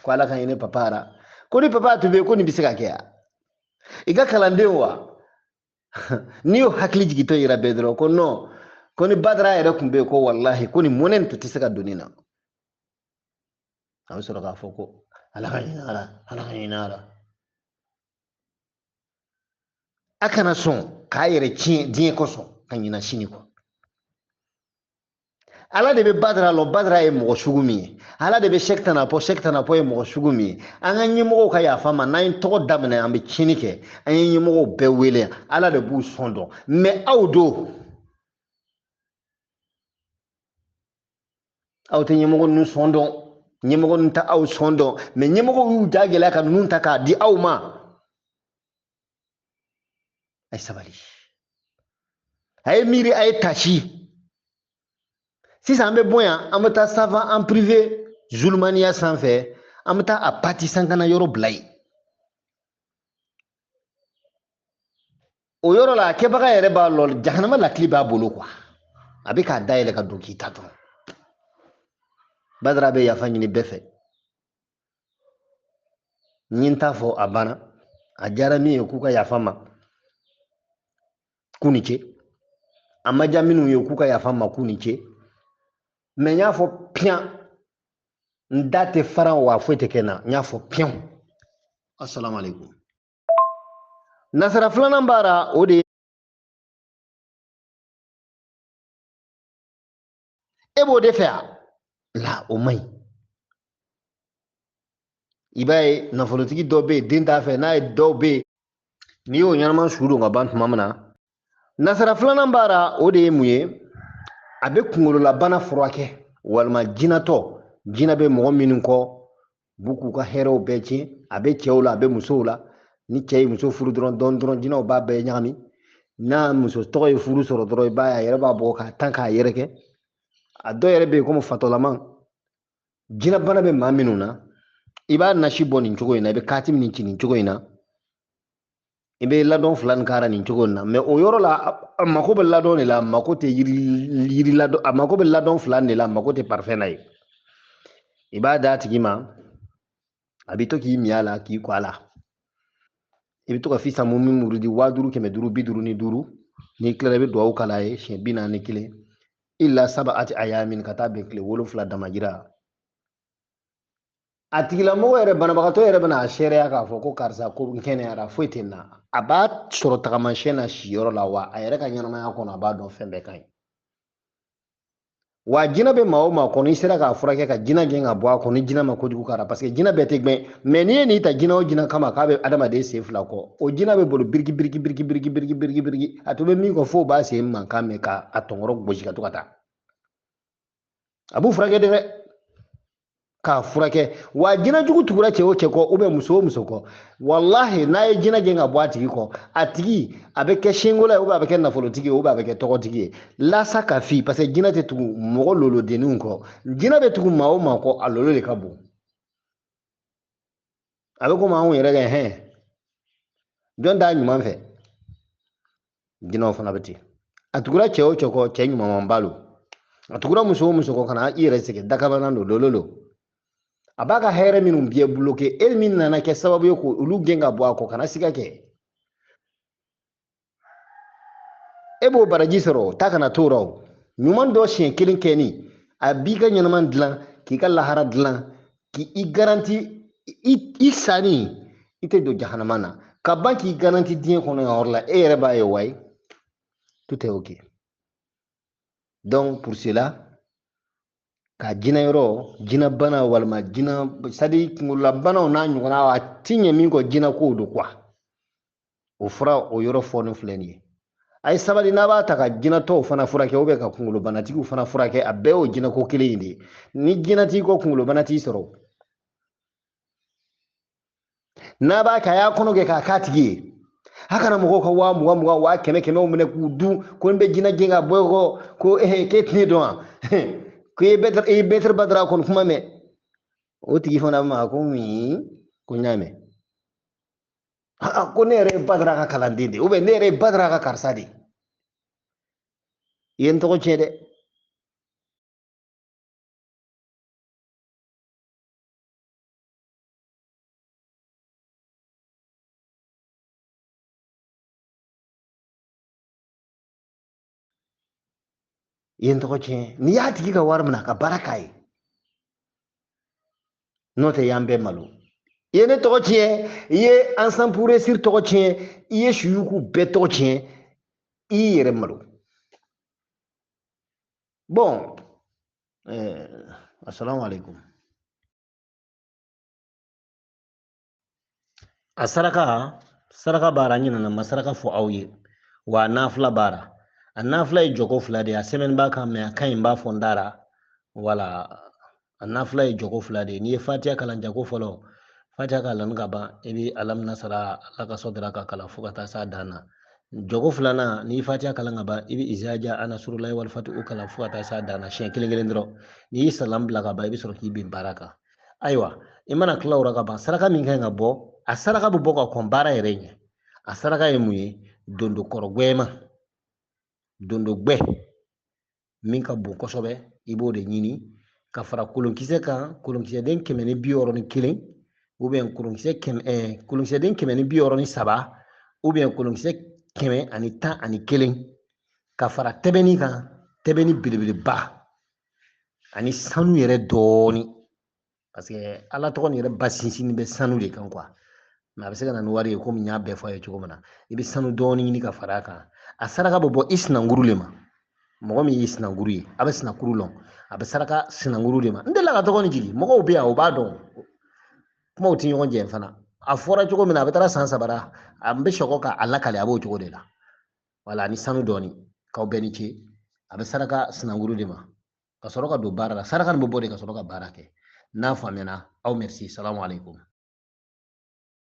ko Ala ka hinɛ papa ra, ko ni papa tun bɛ yen, ko nin bɛ se ka kɛ ya. I ka kalandenw wa? N'i y'o hakili jigitɔ yira bɛɛ dɔrɔn ko non, ko ni Badara yɛrɛ tun bɛ yen, ko walahi ko nin mɔnɛ nin tun tɛ se ka don nin na. A bɛ sɔrɔ k'a fɔ ko Ala ka hinɛ a la, Ala ka hinɛ a la. A kana sɔn k'a yɛrɛ tiɲɛ diɲɛ kosɔn ka ɲina sini kɔ. Ala de bɛ Badara lɔn, Badara ye mɔgɔ sugu min ye. Ala de bɛ Sɛki Tanapɔ, Sɛki Tanapɔ ye mɔgɔ sugu min ye. An ka ɲɛmɔgɔw ka yafa ma, n'an ye tɔgɔ daminɛ an bɛ tiɲɛni kɛ. An ye ɲɛmɔgɔw bɛɛ wele yan, Ala de b'u sɔn dɔn. Mɛ aw don, aw tɛ ɲɛmɔgɔ ninnu sɔn dɔn, ɲɛmɔgɔ ninnu tɛ aw sɔn dɔn, mɛ ɲɛmɔgɔw y'u ja gɛlɛya ka ninnu ta k'a di aw ma. A ye sabali, a ye miiri, a ye tasi. Sisan an bɛ bɔ yan, an bɛ taa savant en privé Zulumaniya sanfɛ, an bɛ taa a pati sankana yɔrɔ bila yen. O yɔrɔ la, a kɛbaga yɛrɛ b'a lɔ, jahanama lakili b'a bolo kuwa. A bɛ k'a dayɛlɛ ka don k'i ta dɔrɔn. Badara bɛ yafa ɲini bɛɛ fɛ. N ye n ta fɔ, a banna. A diyara min ye k'u ka yafa n ma, k'u ni ce. A ma diya minnu ye k'u ka yafa n ma, k'u ni ce. Mɛ n y'a fɔ piyan, n da tɛ faran wa foyi tɛ kɛ n na. N y'a fɔ piyan. Assalamu alaikum. Nasara filanan b'a o de ye, e b'o de fɛ yan la, o man ɲi. I b'a ye nafolotigi dɔ bɛ yen, den t'a fɛ, n'a ye dɔw bɛ yen, n'i y'o ɲɛnama su don ka ban tuma min na. Nasara filanan b'a la, o de ye mun ye? A bɛ kunkololabana furakɛ, walima jinɛtɔ, jinɛ bɛ mɔgɔ minnu kɔ, u b'u k'u ka hɛrɛw bɛɛ tiɲɛ. A bɛ cɛw la, a bɛ musow la. Ni cɛ ye muso furu dɔrɔn, dɔɔni dɔrɔn, jinɛw b'a bɛɛ ɲagami. N'a muso tɔgɔ ye furu sɔrɔ dɔrɔn, i b'a ye a yɛrɛ b'a bɔ k'a tan k'a yɛrɛkɛ. A dɔw yɛrɛ bɛ yen komi fatɔlama. Jinɛbana bɛ maa minnu na, i b'a nasi bɔ nin cogo in na, i bɛ kati min ci nin cogo in na, i bɛ ladɔn fila nin k'ara nin cogo in na. Mɛ o yɔrɔ la, a mako bɛ ladɔn de la, a mako tɛ yiri ladɔn, a mako bɛ ladɔn fila de la, a mako tɛ parifɛn na ye. I b'a d'a tigi ma, a bɛ to k'i min a la, k'i ko a la. I bɛ to ka fisa mun min murudi waa duuru kɛmɛ duuru bi duuru ni duuru. N'i tilara, i bɛ duwawu k'a ye siɲɛ 41. Illa saba ati ayamin, ka taa bɛn tile 7 damajira. A tigilamɔgɔ yɛrɛ, banabagatɔ yɛrɛ bɛna a seereya k'a fɔ ko karisa ko n kɛnɛyara, foyi tɛ n na. A b'a sɔrɔ tagamasiyɛn na siyɔrɔ la, wa a yɛrɛ ka ɲɛnamaya kɔnɔ, a b'a dɔn fɛn bɛɛ ka ɲi. Wa jinɛ bɛ maa o maa kɔnɔ, i sera k'a furakɛ ka jinɛ gɛn ka bɔ a kɔnɔ, ni jinɛ ma kojugu k'a la, parce que jinɛ bɛɛ tɛ gɛn. Mɛ n'i ye nin ta jinɛ o jinɛ kama k'a bɛ adamaden sen fila kɔ, o jinɛ bɛ boli biriki biriki biriki biriki biriki biriki biriki, a to bɛ min kɔ f'o b'a sen mankan mɛn k'a tɔnkɔrɔ gosi ka to ka taa. A b'u furakɛ dɛ, k'a furakɛ. Wa jinɛ jugu tugura cɛ o cɛ kɔ, ou bien muso o muso kɔ, walahi n'a ye jinɛ gɛn ka bɔ a tigi kɔ, a tigi a bɛ kɛ senkola ye, ou bien a bɛ kɛ nafolotigi ye, ou bien a bɛ kɛ tɔgɔtigi ye. Lasa ka fi, parce que jinɛ tɛ tugu mɔgɔ lolodenninw kɔ. Jinɛ bɛ tugu maa o maa kɔ, a lolo de ka bon. A bɛ komi anw yɛrɛ kɛ hɛn, jɔn t'a ɲuman fɛ, jinɛw fana bɛ ten. A tugura cɛ o cɛ kɔ, cɛ ɲumanba don. A tugura muso o muso kɔ, kana i yɛrɛ sɛgɛn, dakabana don, lolo don. A b'a ka hɛrɛ minnu bɛɛ bloqué, e min nana kɛ sababu ye k'olu gɛn ka bɔ a kɔ, kana siga kɛ. E b'o baraji sɔrɔ, ta kana t'o rɔ. Ɲuman dɔ siɲɛ kelen kɛ ni a b'i ka ɲɛnama dilan, k'i ka lahara dilan, k'i garanti i sanni i tɛ don jahanama na, ka ban k'i garanti diɲɛ kɔnɔ yan yɔrɔ la, e yɛrɛ b'a ye wayi, tout est ok. Donc pour cela, ka jinɛ yɔrɔ, jinɛ bana walima jinɛ, c'est à dire kunkololabanaw n'a ɲɔgɔnna, a ti ɲɛ min kɔ jinɛ kow don quoi. O fura o yɔrɔ fɔ filɛ nin ye. A ye sabali, n'a b'a ta ka jinɛtɔw fana furakɛ ou bien ka kunkolobanatigiw fana furakɛ, a bɛɛ y'o jinɛko kelen in de ye. Ni jinɛ t'i kɔ, kunkolobana t'i sɔrɔ. N'a b'a kɛ, a y'a kɔnɔ kɛ k'a k'a tigi ye. A kana mɔgɔw ka 20,000 20, 100,000 100 minɛ k'u dun, ko n bɛ jinɛ gɛn ka bɔ i kɔ, ko k'e tɛ ne dɔn wa? Ko i ye Maître Badara kɔni kuma mɛn. O tigi fana ma ko ko n y'a mɛn. Ko ne yɛrɛ ye Badara ka kalanden de ye, ou bien ne yɛrɛ ye Badara ka karisa de ye. I ye n tɔgɔ tiɲɛ dɛ. I ye n tɔgɔ tiɲɛ. N'i y'a tigi ka wari minɛ a ka baara k'a ye, n'o tɛ y'an bɛɛ malo. I ye ne tɔgɔ tiɲɛ, i ye Ensemble pour réussir tɔgɔ tiɲɛ, i ye suyuku bɛɛ tɔgɔ tiɲɛ, i y'i yɛrɛ malo. Bon, assalamu alaikum. A saraka baara ɲinana, ma saraka fɔ aw ye. Wa a nafila baara. A nafila ye jɔko fila de ye, a sɛbɛn b'a kan, mɛ a ka ɲi n b'a fɔ n da la. Wala, a nafila ye jɔko fila de ye. N'i ye Fatiha kalan jako fɔlɔ, Fatiha kalan ka ban, i bɛ Alam nasara Ala ka sɔdara ka kalan fo ka taa s'a dan na. Jɔko filanan, n'i ye Fatiha kalan ka ban, i bɛ Izaja Anasurulayi wal Fatihu kalan fo ka taa s'a dan na siɲɛ kelen kelen dɔrɔn. N'i y'i salam bila ka ban, i bɛ sɔrɔ k'i bin baara kan. Ayiwa, i mana tila o la ka ban, saraka min kan ka bɔ, a saraka bɛ bɔ ka kɔn baara yɛrɛ ɲɛ. A saraka ye mun ye? Dondo kɔrɔ gwɛma, dondo gwɛ min ka bon kosɛbɛ, i b'o de ɲini ka fara kolonkisɛ kan, kolonkisɛden 161, ou bien kolonkisɛ kɛmɛ, kolonkisɛden 163, ou bien kolonkisɛ 111, ka fara tɛbɛnni kan, tɛbɛnni belebeleba ani sanu yɛrɛ dɔɔni, parce que Ala tɔgɔ nin yɛrɛ ba sinsinni bɛ sanu de kan quoi. Mais a bɛ se ka na ni wari ye, komi n y'a bɛɛ fɔ a ye cogo min na. I bɛ sanu dɔɔni ɲini ka fara a kan. A saraka bɛ bɔ i sinankuru de ma. Mɔgɔ min y'i sinankuru ye, a bɛ sinankuru lɔn, a bɛ saraka sinankuru de ma. N delila ka tɔgɔ nin jigin, mɔgɔw bɛ yan o b'a dɔn, kumaw tɛ ɲɔgɔn jɛ fana. A fɔra cogo min na, a bɛ taara san saba la, a bɛ sɔgɔ k'a lakale, a b'o cogo de la. Wala, ni sanu dɔɔni, k'aw bɛɛ ni ce. A bɛ saraka sinankuru de ma, ka sɔrɔ ka don baara la. Saraka nin bɛ bɔ de ka sɔrɔ ka baara kɛ. N'a faamuyana, aw merci. Salamu aleykum.